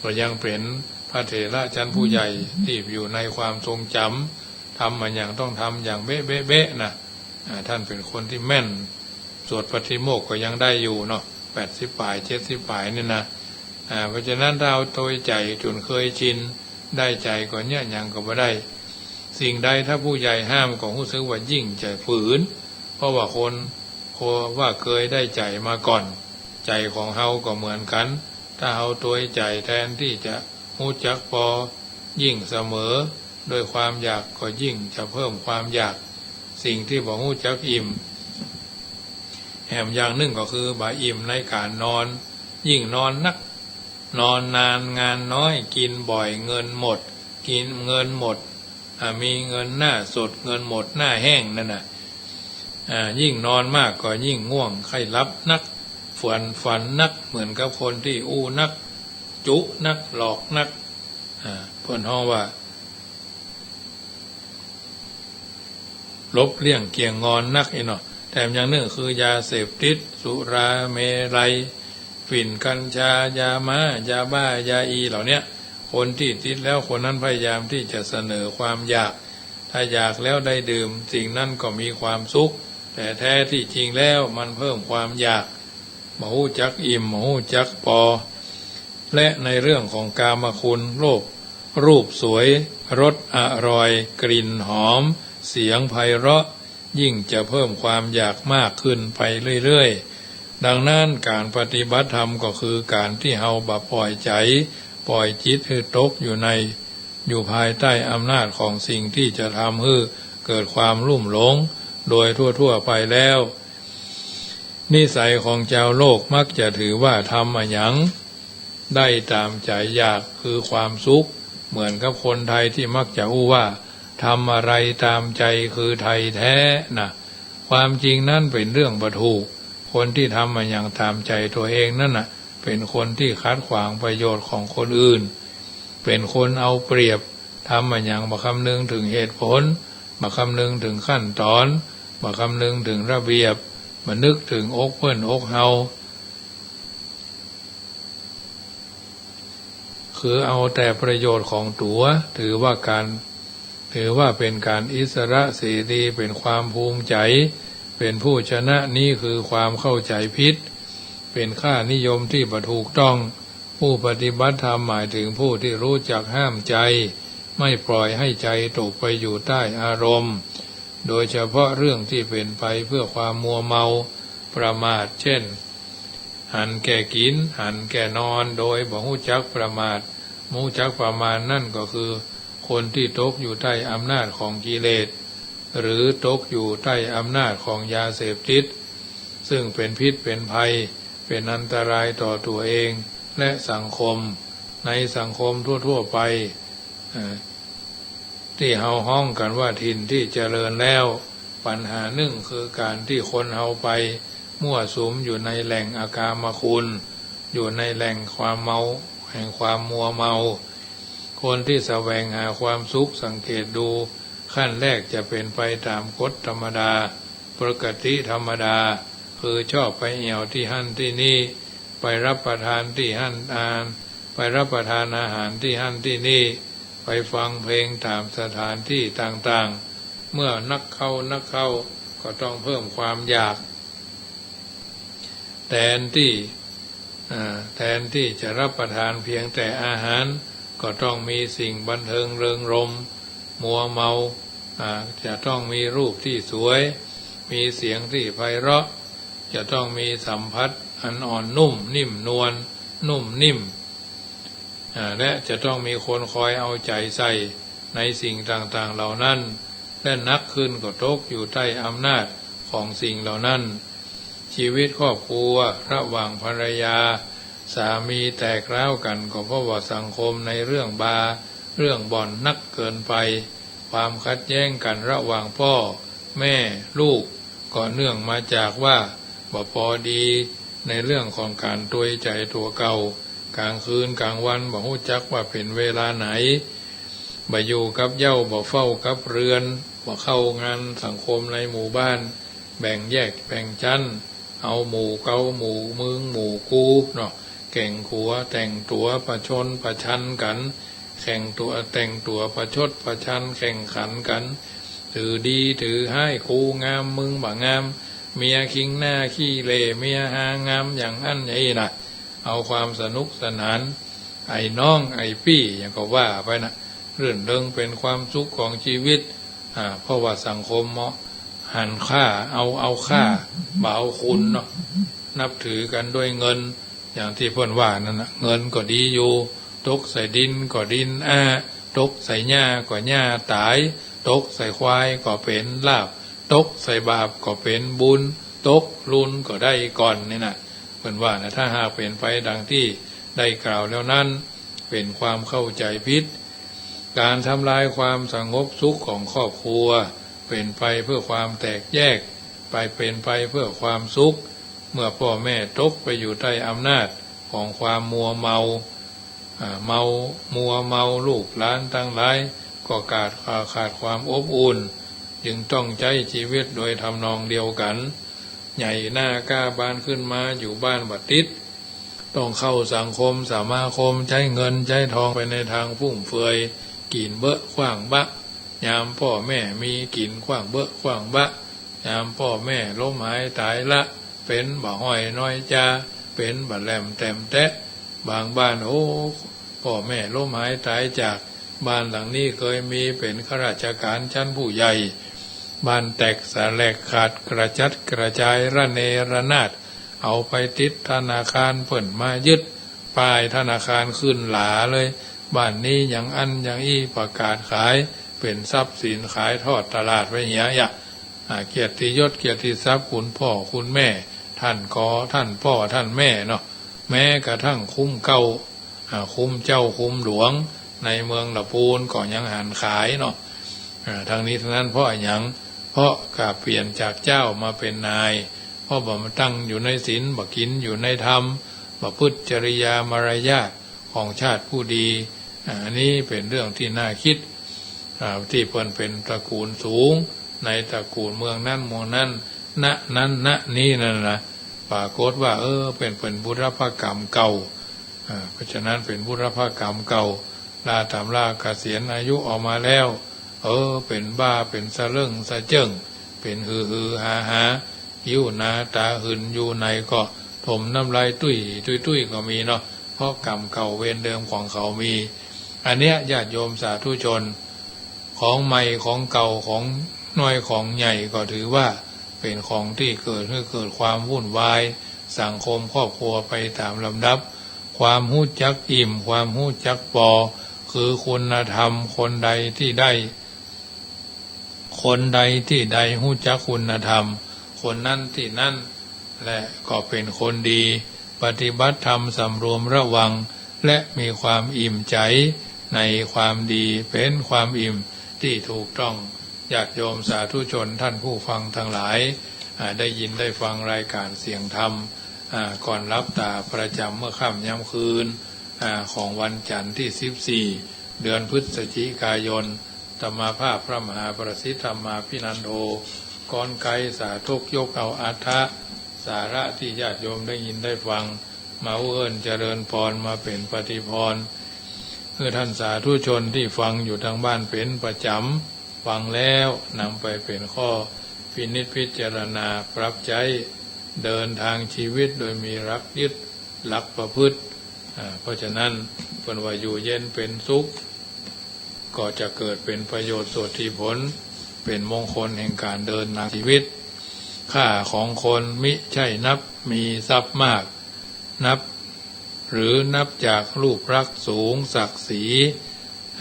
ก็ยังเป๋นพระเถระชั้นผู้ใหญ่ตี้อยู่ในความทรงจ๋ำ ทำมาอย่างต้องทำอย่างเบ๊ะเบ๊ะเบ๊ะนะ อ่า ท่านเป๋นคนตี้แม่น สวดปาติโมกข์ก็ยังได้อยู่เนาะ แปดสิบป๋าย เจ็ดสิบป๋ายนี่นะ อ่า เพราะฉะนั้นถ้าเอาโตยใจ๋จ๋นเกยชิน ได้ใจ๋ก็เยียะหยังก็บ่ได้ สิ่งใดถ้าผู้ใหญ่ห้ามก็ฮู้สึกว่ายิ่งจะฝืน เพราะว่าคน เพราะว่าเกยได้ใจ๋มาก่อน ใจ๋ของเฮาก็เหมือนกั๋น ถ้าเฮาโตยใจ๋แทนตี้จะฮู้จักปอ ยิ่งเสมอด้วยความอยากก็ยิ่งจะเพิ่มความอยาก สิ่งตี้บ่ฮู้จักอิ่ม แหมอย่างนึ่งก็คือบ่อิ่มในก๋านนอน ยิ่งนอนนัก นอนนานงานน้อย กิ๋นบ่อยเงินหมด กิ๋นเงินหมด อ่า มีเงินหน้าสด เงินหมดหน้าแห้งนั่นน่ะ อ่า ยิ่งนอนมากก็ยิ่งง่วงใค่หลับนัก ฝัน ฝันนัก เหมือนกับคนตี้อู้นัก จุนัก หลอกนัก อ่า เปิ้นฮ้องว่า หลบเลี่ยงเกี่ยงงอนนักอี้เนาะ แถมอย่างนึ่งคือยาเสพติด สุรา เมรัย ฝิ่น กัญชา ยาม้า ยาบ้า ยาอีเหล่าเนี้ย คนตี้ติดแล้วคนนั้นพยายามตี้จะเสนอความอยาก ถ้าอยากแล้วได้ดื่ม สิ่งนั้นก็มีความสุข แต่แท้ตี้จริงแล้วมันเพิ่มความอยาก บ่ฮู้จักอิ่ม บ่ฮู้จักปอ และในเรื่องของกามคุณ รูป รูปสวย รสอร่อย กลิ่นหอม เสียงไพเราะ ยิ่งจะเพิ่มความอยากมากขึ้นไปเรื่อยๆ ดังนั้นก๋านปฏิบัติธรรมก็คือก๋านตี้เฮาบ่ปล่อยใจ๋ ปล่อยจิตหื้อตกอยู่ใน อยู่ภายใต้อำนาจของสิ่งตี้จะทำหื้อเกิดความลุ่มหลง โดยทั่วๆ ไปแล้ว นิสัยของจาวโลกมักจะถือว่าทำอะหยังได้ต๋ามใจ๋อยากคือความสุข เหมือนกับคนไทยตี้มักจะอู้ว่า ทำอะไรต๋ามใจ๋คือไทยแท้น่ะ ความจริงนั้นเป๋นเรื่องบ่ถูก คนตี้ทำอะหยังต๋ามใจ๋ตั๋วเองนั้นน่ะ เป๋นคนตี้ขัดขวางประโยชน์ของคนอื่น เป๋นคนเอาเปรียบ ทำอะหยังบ่คำนึงเถิงเหตุผล บ่คำนึงเถิงขั้นต๋อน บ่คำนึงเถิงระเบียบ บ่นึกเถิงอกเปิ้นอกเฮา คือเอาแต่ประโยชน์ของตั๋ว ถือว่าก๋าน ถือว่าเป๋นก๋านอิสระเสรี เป๋นความภูมิใจ๋ เป๋นผู้ชนะ นี้คือความเข้าใจ๋ผิด เป็นค่านิยมตี้บ่ถูกต้อง ผู้ปฏิบัติธรรมหมายถึงผู้ที่รู้จักห้ามใจ ไม่ปล่อยให้ใจตกไปอยู่ใต้อารมณ์ โดยเฉพาะเรื่องที่เป็นไปเพื่อความมัวเมา ประมาท เช่น หันแก่กิ๋น หันแก่นอน โดยบ่ฮู้จักประมาท ฮู้จักประมาณนั่นก็คือ คนที่ตกอยู่ใต้อำนาจของกิเลส หรือตกอยู่ใต้อำนาจของยาเสพติด ซึ่งเป็นพิษเป็นภัย เป็นอันตรายต่อตั๋วเองและสังคม ในสังคมทั่วๆ ไป เอ่อ ตี้เฮาฮ้องกั๋นว่าถิ่นที่เจริญแล้ว ปัญหานึ่งคือก๋านตี้คนเฮาไปมั่วสุมอยู่ในแหล่งอกามคุณ อยู่ในแหล่งความเมา แห่งความมัวเมา คนที่แสวงหาความสุขสังเกตดู ขั้นแรกจะเป็นไปต๋ามกฎธรรมดา ปกติธรรมดา คือชอบไปแอ่วตี้หั้นตี้นี่ ไปรับประทานตี้หั้นอาหาร ไปรับประทานอาหารตี้หั้นตี้นี่ ไปฟังเพลงต๋ามสถานตี้ต่างๆ เมื่อนักเข้านักเข้าก็ต้องเพิ่มความอยาก แทนตี้ อ่า แทนตี้จะรับประทานเพียงแต่อาหาร ก็ต้องมีสิ่งบันเทิงเริงรมย์ มัวเมา อ่า จะต้องมีรูปที่สวย มีเสียงที่ไพเราะ จะต้องมีสัมผัสอันอ่อนนุ่มนิ่มนวล นุ่มนิ่ม อ่า และจะต้องมีคนคอยเอาใจ๋ใส่ในสิ่งต่างๆ เหล่านั้น และหนักขึ้นก็ตกอยู่ใต้อำนาจของสิ่งเหล่านั้น ชีวิตครอบครัวระหว่างภรรยาสามีแตกร้าวกั๋น ก็เพราะว่าสังคมในเรื่องบาร์ เรื่องบ่อนนักเกินไป ความขัดแย้งกั๋นระหว่างพ่อ แม่ ลูก ก็เนื่องมาจากว่าบ่ปอดีในเรื่องของก๋านตวยใจ๋ตั๋วเก่า ก๋างคืนก๋างวันบ่ฮู้จักว่าเป๋นเวลาไหน บ่อยู่กับเหย้า บ่เฝ้ากับเรือน บ่เข้างานสังคมในหมู่บ้าน แบ่งแยกแบ่งชั้น เอาหมู่เกาหมู่มึงหมู่กูเนาะ แข่งขัวแต่งตั๋วประชนประชันกั๋น แข่งตั๋วแต่งตั๋วประชดประชันแข่งขันกั๋น ถือดีถือฮ้าย กูงามมึงบ่งาม เมียคิงหน้าขี้เหล่ เมียฮางามอย่างอั้นอย่างอี้นะ เอาความสนุกสนาน ไอ้น้องไอ้ปี้หยังก็ว่าไปนะ รื่นเริงเป๋นความสุขของชีวิต อ่า เพราะว่าสังคมเฮาหันค่า เอา เอาค่า บ่เอาคุณเนาะ นับถือกั๋นด้วยเงิน อย่างตี้เปิ้นว่านั่นนะ เงินก็ดีอยู่ ตกใส่ดินก็ดินอ้า ตกใส่หญ้าก็หญ้าต๋าย ตกใส่ควายก็เป๋นลาภ ตกใส่บาปก็เป๋นบุญ ตกลุนก็ได้ก่อนนี่นะ เปิ้นว่านะ ถ้าหากเป๋นไปดังตี้ได้กล่าวแล้วนั้น เป๋นความเข้าใจ๋ผิด ก๋านทำลายความสงบสุขของครอบครัว เป๋นไปเพื่อความแตกแยก ไปเป๋นไปเพื่อความสุข เมื่อพ่อแม่ตกไปอยู่ใต้อำนาจของความมัวเมา อ่า เมา มัวเมา ลูกหลานตังหลายก็ขาด อ่า ขาดความอบอุ่น จึงต้องใจ๊ชีวิตโดยทำนองเดียวกั๋น ใหญ่หน้าก้าบานขึ้นมาอยู่บ้านบ่ติด ต้องเข้าสังคมสมาคม ใจ๊เงินใจ๊ทองไปในตางฟุ่มเฟือย กิ๋นเบอะคว้างบะ ยามพ่อแม่มีกิ๋นคว้างเบอะคว้างบะ ยามพ่อแม่ล้มหายต๋ายละ เป๋นบ่ฮ้อยน้อยจา เป๋นบ่แหล่มแต้มแต๊ บางบ้าน โอ้ พ่อแม่ล้มหายต๋ายจาก บ้านหลังนี้เคยมีเป๋นข้าราชก๋านชั้นผู้ใหญ่ บ้านแตกสาแหรกขาดกระจัดกระจายระเนระนาด เอาไปติดธนาคารเปิ้นมายึด ป้ายธนาคารขึ้นหลาเลย บ้านนี้อย่างอั้นอย่างอี้ ประกาศขาย เป๋นทรัพย์สินขายทอดตลาดไปเหีย อ่า เกียรติยศเกียรติทรัพย์คุณพ่อคุณแม่ ต้านกอ ต้านป้อต้านแม่เนาะ แม้กระทั่งคุ้มเก๊า อ่า คุ้มเจ้าคุ้มหลวงในเมืองละปูนก็ยังหันขายเนาะ อ่า ทั้งนี้ทั้งนั้นเพราะอะหยัง เพราะก๋าเปลี่ยนจากเจ้ามาเป๋นนาย เพราะบ่มาตั้งอยู่ในศีล บ่กิ๋นอยู่ในธรรม ประพฤติจริยามารยาทของชาติผู้ดี อ่า อันนี้เป๋นเรื่องตี้น่าคิด อ่า ตี้เปิ้นเป๋นตระกูลสูง ในตระกูลเมืองนั้นเมืองนั้น ณ นั้น ณ นี้นั่นนะ ปรากฏว่า เออ เป๋น เป๋นบุรพกรรมเก่า อ่า เพราะฉะนั้นเป๋นบุรพกรรมเก่า ลาต๋ำราเกษียณอายุออกมาแล้ว เออ เป๋นบ้า เป๋นสะเริ่งสะเจิ้ง เป๋นหือหือหาหา หิ้วหนาต๋าหืน อยู่ไหนก็ ถมน้ำลายตุ้ยตุ้ยตุ้ยก็มีเนาะ เพราะกรรมเก่าเวรเดิมของเขามี อันเนี้ยญาติโยมสาธุชน ของใหม่ของเก่าของน้อยของใหญ่ก็ถือว่าเป๋นของตี้เกิดหื้อเกิดความวุ่นวาย สังคมครอบครัวไปต๋ามลำดับ ความฮู้จักอิ่ม ความฮู้จักปอ คือคุณธรรม คนใดตี้ได้ คนใดตี้ได้ฮู้จักคุณธรรม คนนั้นตี้นั้นแหละก็เป๋นคนดี ปฏิบัติธรรมสำรวมระวัง และมีความอิ่มใจ๋ในความดี เป๋นความอิ่มตี้ถูกต้อง ญาติโยมสาธุชนท่านผู้ฟังตังหลาย อ่า ได้ยินได้ฟังรายการเสียงธรรม อ่า ก่อนหลับต๋าประจ๋ำเมื่อค่ำยามคืน อ่า ของวันจันทร์ตี้สิบสี่ เดือนพฤศจิกายน อาตมาภาพพระมหาประสิทธิ์ธรรมาภินันโท กรรยายสาธกยกเอาอรรถะ สาระตี้ญาติโยมได้ยินได้ฟัง มาเอิ้นเจริญพร มาเป๋นปฏิพร หื้อท่านสาธุชนตี้ฟังอยู่ตางบ้านเป๋นประจ๋ำ ฟังแล้วนำไปเป๋นข้อพินิจพิจารณาปรับใจ๊ เดินทางชีวิตโดยมีหลักยึด หลักประพฤติ อ่า เพราะฉะนั้นเปิ้นว่าอยู่เย็นเป๋นสุข ก็จะเกิดเป๋นประโยชน์สวัสดีผล เป๋นมงคลแห่งการเดินทางชีวิต ค่าของคนมิใช่นับมีทรัพย์มาก นับ หรือนับจากรูปลักษณ์สูงศักดิ์ศรี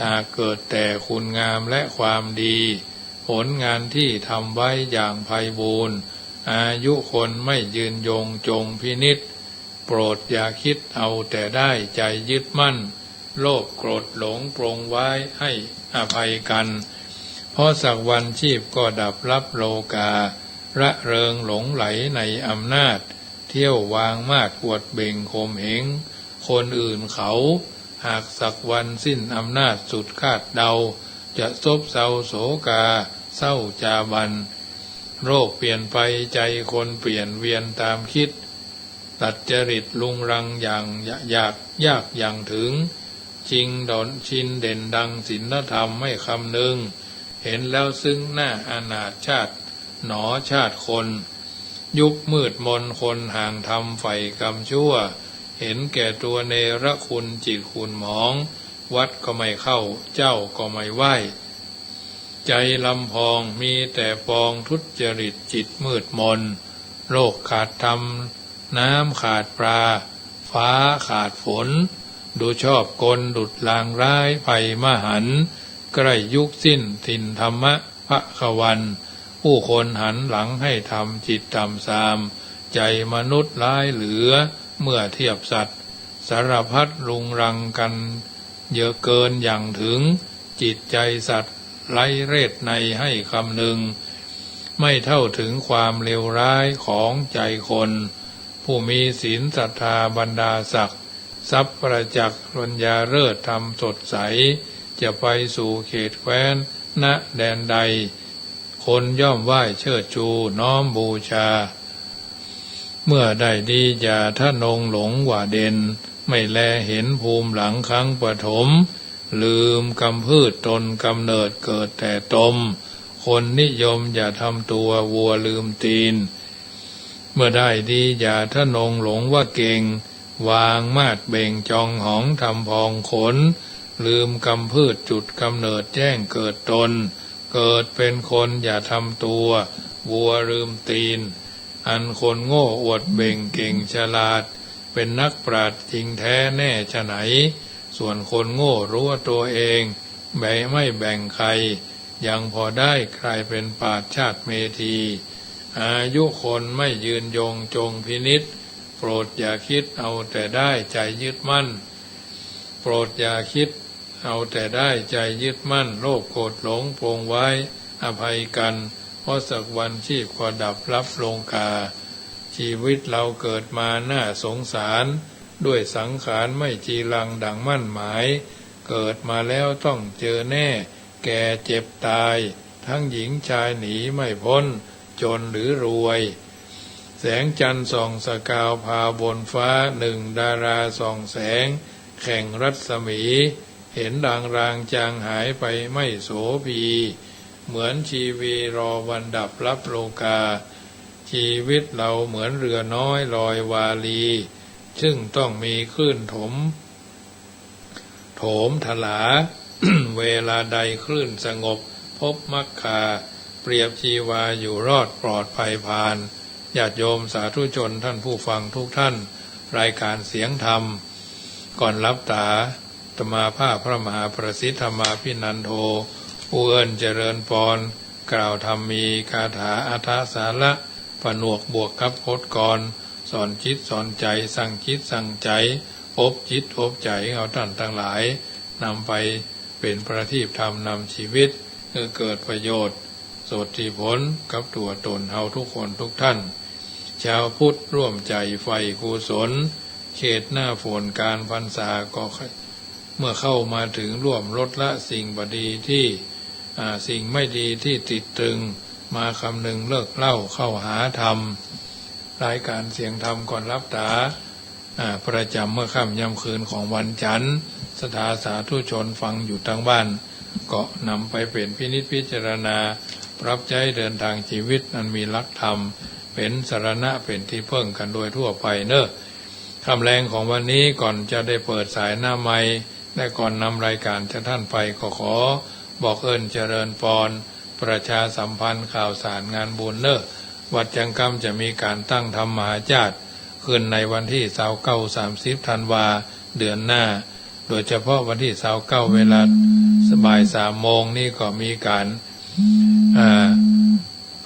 หากเกิดแต่คุณงามและความดี ผลงานที่ทำไว้อย่างไพบูลย์ อายุคนไม่ยืนยงจงพินิจ โปรดอย่าคิดเอาแต่ได้ใจยึดมั่น โลภโกรธหลงปรงไว้ให้อภัยกัน เพราะสักวันชีพก็ดับลับโลกา ระเริงหลงใหลในอำนาจ เที่ยววางมาดอวดเบ่งข่มเหงคนอื่นเขา หากสักวันสิ้นอำนาจสุดคาดเดา จะซบเซาโศกาเศร้าจาบัน โลกเปลี่ยนไปใจคนเปลี่ยนเวียนตามคิด ดัดจริตรุงรังอย่างยากยากอย่างถึง ชิงดอนชินเด่นดังศีลธรรมไม่คำนึง เห็นแล้วซึ้งหน้าอนาถชาติหนอชาติคน ยุคมืดมนคนห่างธรรมใฝ่กรรมชั่ว เห็นแก่ตัวเนรคุณจิตขุ่นหมอง วัดก็ไม่เข้าเจ้าก็ไม่ไหว้ ใจลำพองมีแต่ปองทุจริตจิตมืดมน โลกขาดธรรมน้ำขาดปลา ฟ้าขาดฝน ดูชอบกลดุจลางร้ายภัยมหันต์ ใกล้ยุคสิ้นถิ่นธรรมะภควัน ผู้คนหันหลังให้ธรรมจิตต่ำทราม ใจมนุษย์ร้ายเหลือเมื่อเทียบสัตว์ สารพัดรุงรังกันเยอะเกินอย่างถึง จิตใจสัตว์ไร้เรศนัยให้คำนึง ไม่เท่าถึงความเลวร้ายของใจคน ผู้มีศีลศรัทธาบรรดาศักดิ์ ทรัพย์ประจักษ์ปัญญาเลิศธรรมสดใส จะไปสู่เขตแคว้น ณ แดนใด คนย่อมไหว้เชิดชูน้อมบูชา เมื่อได้ดีอย่าทะนงหลงว่าเด่น ไม่แลเห็นภูมิหลังครั้งปฐม ลืมกำพืชตนกำเนิดเกิดแต่ตม คนนิยมอย่าทำตัววัวลืมตีน เมื่อได้ดีอย่าทะนงหลงว่าเก่ง วางมาดเบ่งจองหองทำพองขน ลืมกำพืชจุดกำเนิดแจ้งเกิดตน เกิดเป็นคนอย่าทำตัววัวลืมตีน อันคนโง่อวดเบ่งเก่งฉลาด เป็นนักปราชญ์จริงแท้แน่ฉะไหน ส่วนคนโง่รู้ว่าตัวเองแบ่งไม่แบ่งใคร ยังพอได้กลายเป็นปาชญ์ชาติเมธี อายุคนไม่ยืนยงจงพินิจ โปรดอย่าคิดเอาแต่ได้ใจยึดมั่น โปรดอย่าคิดเอาแต่ได้ใจยึดมั่น โลภโกรธหลงปรงไว้อภัยกัน เพราะสักวันชีพก็ดับลับลงกา ชีวิตเราเกิดมาน่าสงสาร ด้วยสังขารไม่จีรังดังมั่นหมาย เกิดมาแล้วต้องเจอแน่ แก่เจ็บตาย ทั้งหญิงชายหนีไม่พ้น จนหรือรวย แสงจันทร์ส่องสกาวพราวบนฟ้า นึ่งดาราส่องแสงแข่งรัศมี เห็นลางๆ จางหายไปไม่โสภี เหมือนชีวีรอวันดับลับโลกา ชีวิตเราเหมือนเรือน้อยลอยวารี ซึ่งต้องมีคลื่นถม โถมทลา เวลาใดคลื่นสงบ พบมัคคา เปรียบชีวาอยู่รอดปลอดภัยผ่าน ญาติโยมสาธุชนท่านผู้ฟังทุกท่าน รายการเสียงธรรม ก่อนหลับต๋า อาตมาภาพพระมหาประสิทธิ์ธรรมาภินันโท ผู้เอิ้นเจริญปอน กล่าวธรรมมีคาถาอัฏฐสาระ ผนวกบวกกับพจน์กลอน สอนจิตสอนใจ๋ สั่งจิตสั่งใจ๋ อบจิตอบใจ๋ เอาต้านตังหลาย นำไปเป๋นประทีปธรรมนำชีวิต หื้อเกิดประโยชน์ โสตถิผลกับตั๋วต๋นเฮาทุกคนทุกท่าน ชาวพุทธร่วมใจ๋ใฝ่กุศล เขตหน้าฝนกาลพรรษาก็ เมื่อเข้ามาถึงร่วมลดละสิ่งบ่ดีที่ อ่า สิ่งไม่ดีที่ติดตึง มาคำนึงเลิกเล่าเข้าหาธรรม รายการเสียงธรรมก่อนหลับต๋า อ่า ประจ๋ำเมื่อค่ำยามคืนของวันจันทร์ ศรัทธาสาธุชนฟังอยู่ตางบ้าน ก็นำไปเป๋นพินิจพิจารณา ปรับใจ๊เดินทางชีวิตอันมีหลักธรรม เป๋นสรณะเป๋นตี้เปิ้งกั๋นโดยทั่วไปเน่อ ค่ำแลงของวันนี้ก่อนจะได้เปิดสายหน้าไมค์ และก่อนนำรายการจากท่านไปก็ขอบอกเอิ้นเจริญปอน ประชาสัมพันธ์ข่าวสารงานบุญเน่อ วัดจังกำจะมีก๋านตั้งธรรมมหาชาติขึ้นในวันตี้ซาวเก้า สามสิบธันวา เดือนหน้า โดยเฉพาะวันตี้ซาวเก้า เวลาบ่ายสามโมงนี้ก็มีก๋าน อ่า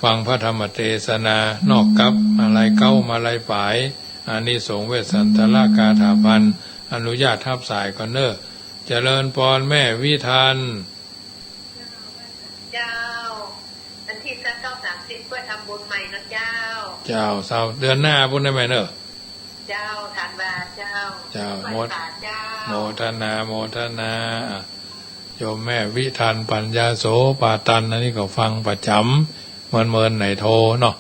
ฟังพระธรรมเตสนานอกกับมาลัยเก๊ามาลัยป๋าย อานิสงส์เวสสันตรกาถาพัน อนุญาตฮับสายก่อนเน่อ เจริญปอนแม่วิทัน เจ้า วันตี้ซาวเก้า สามสิบ ก็ทำบุญใหม่นะเจ้า เจ้า ซาวเดือนหน้าปู้นได้ไหมเน่อ เจ้า ธันวาเจ้า เจ้า ไหว้ โมท- พระเจ้า โมทนา โมทนา อ่ะ โยมแม่วิทัน ปัญญาโส ป่าตัน อันนี้ก็ฟังประจ๋ำ เมินๆ ไหนโทรเนาะ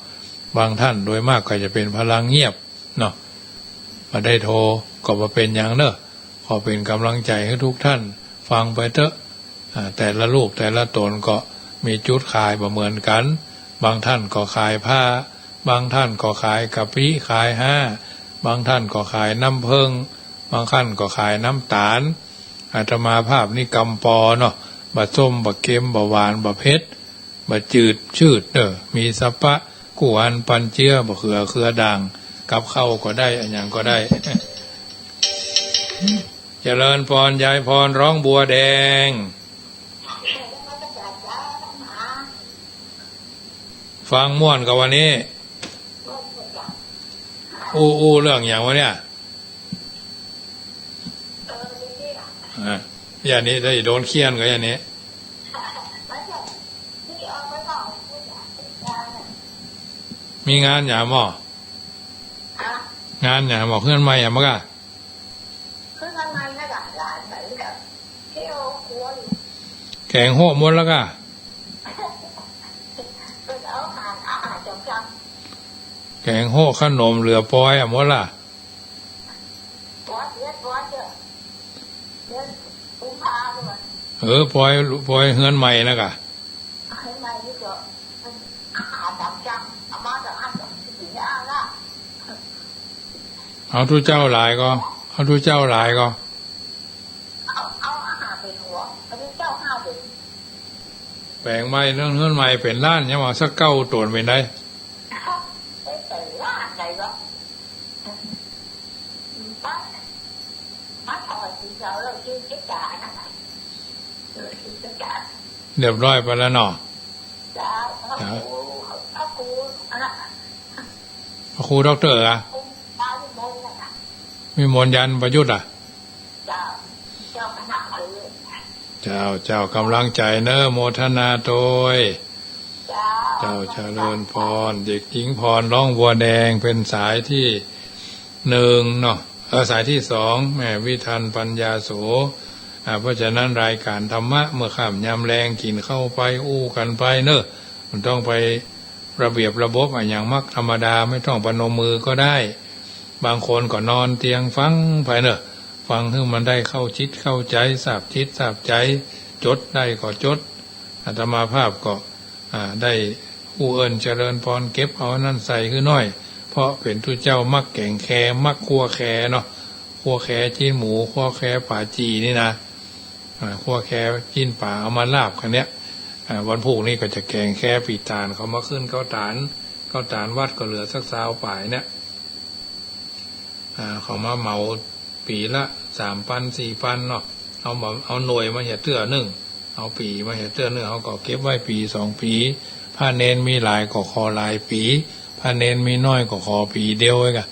บางท่านโดยมากก็จะเป๋นพลังเงียบเนาะ บ่ได้โทรก็บ่เป๋นหยังเน่อ ขอเป๋นก๋ำลังใจ๋หื้อทุกท่าน ฟังไปเต๊อะ อ่า แต่ละรูปแต่ละต๋นก็มีจุดขายบ่เหมือนกั๋น บางท่านก็ขายผ้า บางท่านก็ขายกะปิขายห้า บางท่านก็ขายน้ำเผิ้ง บางท่านก็ขายน้ำต๋าล อาตมาภาพนี่กำปอเนาะ บ่ส้ม บ่เค็ม บ่หวาน บ่เผ็ด บ่จืด จืดเน่อ มีสะปะ กู้อันปันเจื้อ บ่เขือ เขือด่าง กับข้าวก็ได้ อะหยังก็ได้ เจริญปอน ยายพร ร้องบัวแดง ฟังม่วนก่อวันนี้ อู้ อู้เรื่องหยังวะเนี่ย อ่ะ อย่างนี้ได้โดนเฆี่ยนก่ออย่างนี้ มีงานหยังหม่อ งานหยังหม่อ เฮือนใหม่อะ มะกะ แก๋งโฮะหมดแล้วกะ แก๋งโฮะ ขนมเหลือปอยอะหมดละ เออ ปอย ปอยเฮือนใหม่นะกะ เอาตุ๊เจ้าหลายก่อ เอาตุ๊เจ้าหลายก่อ แป๋งใหม่ เฮือน เฮือนใหม่เป๋นล้าน ยังว่าสักเก้าต๋นเป๋นได เรียบร้อยไปแล้วเนาะ เจ้า พระครู พระครูด็อกเตอร์อะ วิมลยันต์ประยุทธ์อะ เจ้า เจ้า เจ้า ก๋ำลังใจ๋เน่อ โมทนาตวย เจ้า เจริญปอน เด็กหญิงพร ร้องบัวแดง เป๋นสายตี้หนึ่งเนาะ เออ สายตี้สอง แม่วิทัน ปัญญาโส อ่า เพราะฉะนั้นรายการธรรมะเมื่อค่ำยามแลง กิ๋นข้าวไป อู้กั๋นไปเน่อ บ่ต้องไประเบียบระบบอะหยัง มักธรรมดา บ่ต้องประนมมือก็ได้ บางคนก็นอนเตียงฟังไปเน่อ ฟังหื้อมันได้เข้าจิตเข้าใจ๋ ทราบจิตทราบใจ๋ จดได้ก็จด อาตมาภาพก็ อ่า ได้ ผู้เอิ้นเจริญพรเก็บเอาอันนั้นใส่หื้อหน้อย เพราะเป๋นตุ๊เจ้ามักแก๋งแค มักคั่วแคเนาะ คั่วแคจิ๊นหมู คั่วแคป๋าจี่นี่นะ อ่า คั่วแคจิ๊นป๋าเอามาลาบกั๋นเนี่ย อ่า วันพูกนี้ก็จะแก๋งแคปี๋ตาน เขามาขึ้นเก๊าตาน เก๊าตานวัดก็เหลือสักซาวป๋ายเนี่ย อ่า เขามาเหมาปี๋ละสามปันสี่ปันเนาะ เอามา เอาหน่วยมาเหียเตื้อนึ่ง เอาปี๋มาเหียเตื้อนึ่ง เขาก็เก็บไว้ปี๋สองปี๋ พระเณรมีหลายก็ขอหลายปี๋ พระเณรมีน้อยก็ขอปี๋เดียวเองอะ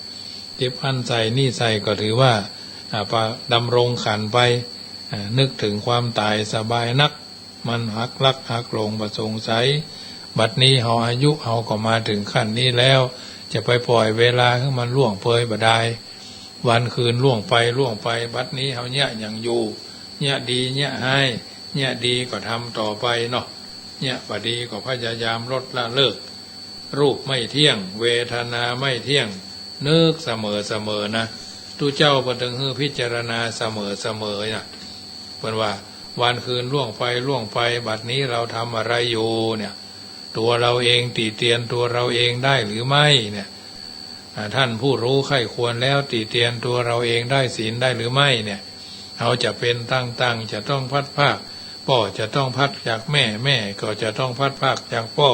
เก็บอั้นใส่นี่ใส่ก็ถือว่า อ่า ปะ ดำรงขันไป อ่า นึกถึงความต๋ายสบายนัก มันหักลักหักหลงบ่สงสัย บัดนี้เฮาอายุเฮาก็มาถึงขั้นนี้แล้ว จะไปปล่อยเวลาหื้อมันล่วงเปยบ่ดาย วันคืนล่วงไปล่วงไป บัดนี้เฮาเยียะหยังอยู่ เยียะดีเยียะฮ้าย เยียะดีก็ทำต่อไปเนาะ เยียะบ่ดีก็พยายามลดละเลิก รูปไม่เที่ยง เวทนาไม่เที่ยง นึกเสมอเสมอนะ ตุ๊เจ้าเปิ้นตึงหื้อพิจารณาเสมอเสมอนะ เปิ้นว่า วันคืนล่วงไปล่วงไป บัดนี้เราทำอะไรอยู่เนี่ย ตัวเราเองติเตียนตัวเราเองได้หรือไม่เนี่ย อ่า ท่านผู้รู้ใคร่ควรแล้วติเตียนตัวเราเองได้ศีลได้หรือไม่เนี่ย เฮาจะเป๋นต่างๆ จะต้องพลัดพราก ป้อจะต้องพลัดจากแม่ แม่ก็จะต้องพลัดพรากจากป้อ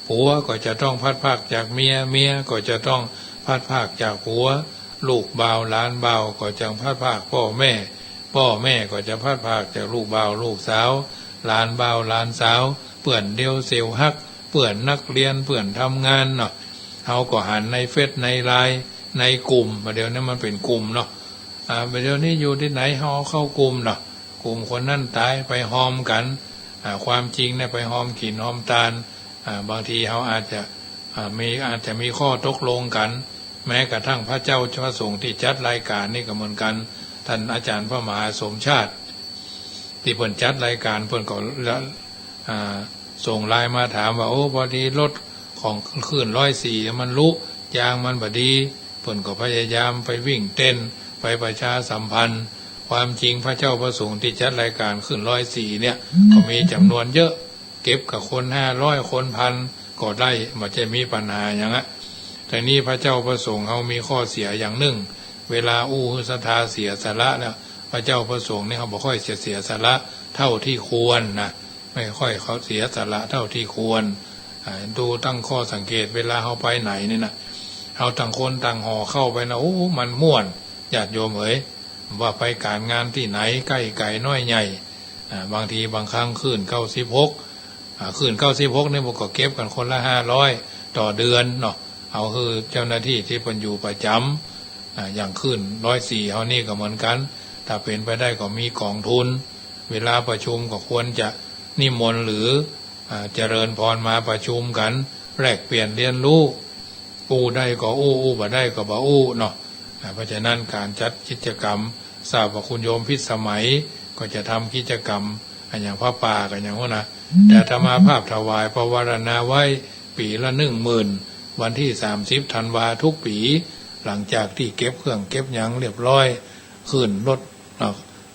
ผัวก็จะต้องพลัดพรากจากเมีย เมียก็จะต้องพลัดพรากจากผัว ลูกบ่าวหลานบ่าวก็จะพลัดพรากป้อแม่ ป้อแม่ก็จะพลัดพรากจากลูกบ่าวลูกสาว หลานบ่าวหลานสาว เปื้อนเดียวเสี้ยวฮัก เปื้อนนักเฮียน เปื้อนทำงานเนาะ เฮาก็หันในเฟซในไลน์ในกลุ่ม บ่าเดี่ยวนี้มันเป๋นกลุ่มเนาะ อ่า บ่าเดี่ยวนี้อยู่ตี้ไหนเฮาเอาเข้ากลุ่มเนาะ กลุ่มคนนั้นต๋ายไปฮอมกั๋น อ่า ความจริงเนี่ยไปฮอมกิ๋นฮอมตาน อ่า บางทีเฮาอาจจะ อ่า มี อาจจะมีข้อตกลงกั๋น แม้กระทั่งพระเจ้าพระสงฆ์ตี้จัดรายก๋านนี่ก็เหมือนกั๋น ต้านอาจ๋ารย์พระมหาสมชาติ ตี้เปิ้นจัดรายก๋านเปิ้นก็ละ อ่า ส่งไลน์มาถามว่า โอ้ พอดีรถของคลื่นร้อยสี่มันลุ ยางมันบ่ดี เปิ้นก็พยายามไปวิ่งเต้น ไปประชาสัมพันธ์ ความจริงพระเจ้าพระสงฆ์ตี้จัดรายก๋านคลื่นร้อยสี่เนี่ย ก็มีจ๋ำนวนเยอะ เก็บกับคนห้าร้อย คนพันก็ได้ บ่ใจ้มีปัญหาหยังอะ แต่นี่พระเจ้าพระสงฆ์เฮามีข้อเสียอย่างนึ่ง เวลาอู้หื้อศรัทธาเสียสละแล้ว พระเจ้าพระสงฆ์นี่เฮาบ่ค่อยจะเสียสละเท่าที่ควรนะ ไม่ค่อยเขาเสียสละเท่าที่ควร อ่า ดูตั้งข้อสังเกตเวลาเฮาไปไหนนี่นะ เฮาต่างคนต่างห่อข้าวไปนะ โอ้ มันม่วน ญาติโยมเอ๋ย ว่าไปก๋านงานตี้ไหน ใก้ไก๋น้อยใหญ่ อ่า บางทีบางครั้งคลื่นเก้าสิบหก อ่า คลื่นเก้าสิบหกนี่มันก็เก็บกั๋นคนละห้าร้อยต่อเดือนเนาะ เอาหื้อเจ้าหน้าตี้ตี้เปิ้นอยู่ประจ๋ำ อ่า อย่างคลื่นร้อยสี่เฮานี่ก็เหมือนกั๋น ถ้าเป๋นไปได้ก็มีก๋องทุน เวลาประชุมก็ควรจะนิมนต์หรือ อ่า เจริญพรมาประชุมกั๋น แลกเปลี่ยนเฮียนฮู้ อู้ได้ก็อู้ อู้บ่ได้ก็บ่อู้เนาะ อ่า เพราะฉะนั้นก๋านจัดกิจกรรม ทราบว่าคุณโยมพิสมัยก็จะทำกิจกรรม อะหยังผ้าป่ากั๋นอย่างหั้นนะ แต่อาตมาภาพถวายปวารณาไว้ ปี๋ละหนึ่งหมื่น วันตี้สามสิบธันวาทุกปี๋ หลังจากตี้เก็บเครื่องเก็บหยังเรียบร้อย คลื่นรถ อ่า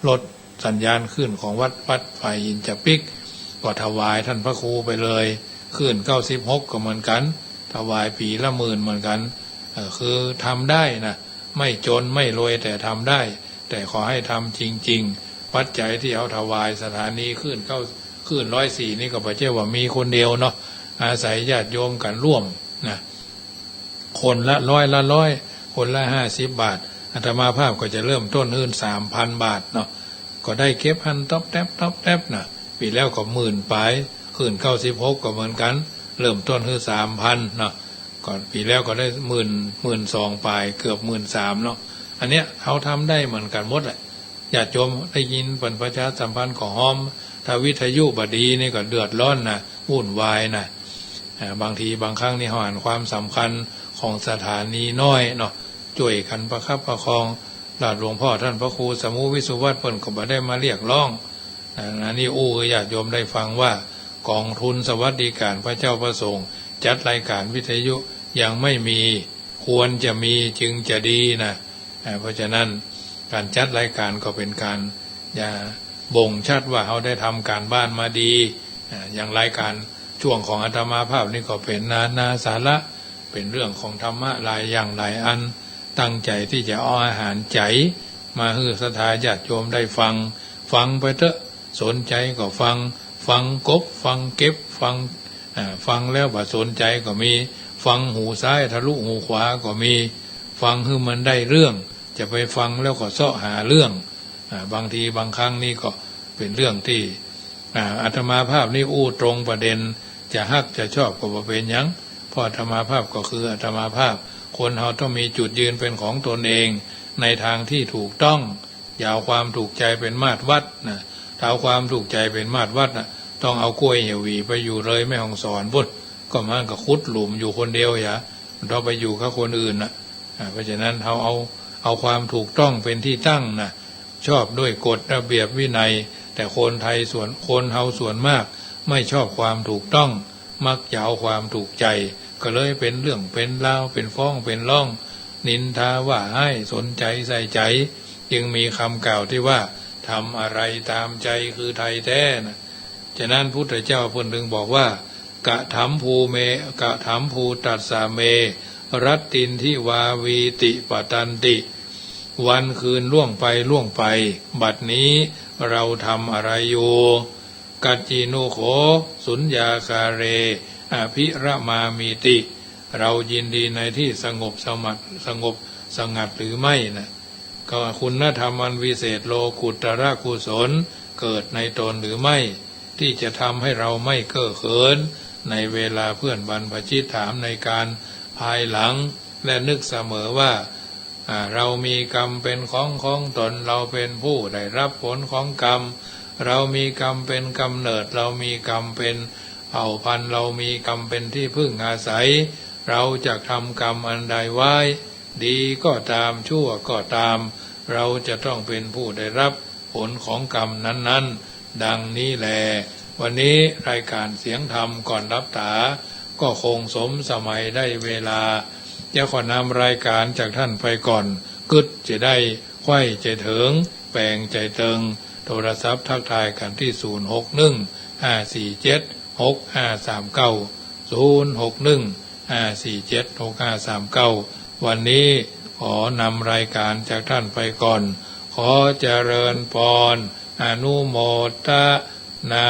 รถสัญญาณคลื่นของวัด วัดฝ่ายหินจะปิ๊ก ก็ถวายต้านพระครูไปเลย คลื่นเก้าสิบหกก็เหมือนกั๋น ถวายปี๋ละหมื่นเหมือนกั๋น เอ่อ คือทำได้นะ ไม่จนไม่รวยแต่ทำได้ แต่ขอให้ทำจริงๆ ปัจจัยตี้เอาถวายสถานีคลื่นเก้า คลื่นร้อยสี่นี่ก็บ่ใจ้ว่ามีคนเดียวเนาะ อาศัยญาติโยมกั๋นร่วมนะ คนละร้อยละร้อย คนละห้าสิบบาท อาตมาภาพก็จะเริ่มต้นหื้อสามพันบาทเนาะ ก็ได้เก็บหั้นต๊อบแต๊บต๊อบแต๊บนะ ปี๋แล้วก็หมื่นป๋าย คลื่นเก้าสิบหกก็เหมือนกั๋น เริ่มต้นหื้อสามพันเนาะ ก็ปี๋แล้วก็ได้หมื่น หมื่นสองป๋าย เกือบหมื่นสามเนาะ อันเนี้ยเฮาทำได้เหมือนกั๋นหมดแหละ ญาติโยมได้ยินเปิ้นประชาสัมพันธ์ก็ฮอม ถ้าวิทยุบ่ดีนี่ก็เดือดร้อนนะ วุ่นวายนะ อ่า บางทีบางครั้งนี่เฮาหันความสำคัญของสถานีน้อยเนาะ จ้วยกั๋นประคับประคอง ลาดหลวงพ่อต้านพระครูสมุวิสุวัตเปิ้นก็บ่ได้มาเรียกร้อง อ่า อันนี้อู้หื้อญาติโยมได้ฟังว่า ก๋องทุนสวัสดิการพระเจ้าพระสงฆ์ จัดรายก๋านวิทยุยังไม่มี ควรจะมีจึงจะดีนะ อ่า เพราะฉะนั้นก๋านจัดรายก๋านก็เป๋นก๋าน อ่า บ่งชัดว่าเฮาได้ทำก๋านบ้านมาดี อ่า อย่างรายก๋านช ช่วงของอาตมาภาพนี่ก็เป๋นนานาสาระ เป๋นเรื่องของธรรมะหลายอย่างหลายอัน ตั้งใจ๋ตี้จะเอาอาหารใจ๋มาหื้อศรัทธาญาติโยมได้ฟัง ฟังไปเต๊อะ สนใจ๋ก็ฟัง ฟังกบ ฟังเก็บ ฟัง อ่า ฟังแล้วบ่สนใจ๋ก็มี ฟังหูซ้ายทะลุหูขวาก็มี ฟังหื้อมันได้เรื่อง จะไปฟังแล้วก็เซาะหาเรื่อง อ่า บางทีบางครั้งนี่ก็เป๋นเรื่องตี้ อ่า อาตมาภาพนี่อู้ตรงประเด็น จะฮักจะชอบก็บ่เป๋นหยัง เพราะอาตมาภาพก็คืออาตมาภาพ คนเฮาต้องมีจุดยืนเป๋นของตนเอง ในตางตี้ถูกต้อง อย่าเอาความถูกใจ๋เป๋นมาตรวัดนะ ถ้าเอาความถูกใจ๋เป๋นมาตรวัดนะ ต้องเอาก้วยเหี่ยวหวีไปอยู่เลยแม่ฮ่องสอนปู๊น ก็มันก็ขุดหลุมอยู่คนเดียวอย่า มันต้องไปอยู่กับคนอื่นนะ อ่า เพราะฉะนั้นเฮาเอา เอาความถูกต้องเป๋นตี้ตั้งนะ ชอบด้วยกฎระเบียบวินัย แต่คนไทยส่วน คนเฮาส่วนมากไม่ชอบความถูกต้อง มักจะเอาความถูกใจ๋ ก็เลยเป๋นเรื่องเป๋นราว เป๋นฟ้องเป๋นร้อง นินทาว่าฮ้าย สนใจ๋ใส่ใจ๋ จึงมีกำกล่าวตี้ว่า ทำอะไรต๋ามใจ๋คือไทยแต๊นะ ฉะนั้นพุทธเจ้าเปิ้นจึงบอกว่า กะถำภูเม กะถำภูตัสสะเม รัตตินทิวา วีติปะตันติ วันคืนล่วงไปล่วงไป บัดนี้เราทำอะไรอยู่ กัจจินุโข สุญญาคาเร อภิระมามิติ เรายินดีในตี้สงบสมัด สงบสงัดหรือไม่นะ ก็คุณธรรมอันวิเศษ โลกุตระกุศล เกิดในตนหรือไม่ ตี้จะทำให้เราไม่เก้อเขิน ในเวลาเพื่อนบรรพชิตถามในการภายหลัง และนึกเสมอว่า อ่า เรามีกรรมเป๋นของของตน เราเป๋นผู้ได้รับผลของกรรม เรามีกรรมเป๋นกำเนิด เรามีกรรมเป๋นเผ่าพันธุ์ เรามีกรรมเป๋นตี้พึ่งอาศัย เราจะทำกรรมอันใดไว้ ดีก็ต๋าม ชั่วก็ต๋าม เราจะต้องเป๋นผู้ได้รับผลของกรรมนั้นๆ ดังนี้แล วันนี้รายการเสียงธรรมก่อนหลับต๋า ก็คงสมสมัยได้เวลา จะขอนำรายการจากท่านไปก่อน กึ๊ดจะได้ไขว้ใจ๋เถิง แป๋งใจ๋เติง โทรศัพท์ทักทายกั๋นตี้ ศูนย์หกหนึ่ง ห้าสี่เจ็ด หกห้าสามเก้า ศูนย์หกหนึ่ง ห้าสี่เจ็ด หกห้าสามเก้า วันนี้ขอนำรายการจากท่านไปก่อน ขอเจริญปอน อนุโมทนา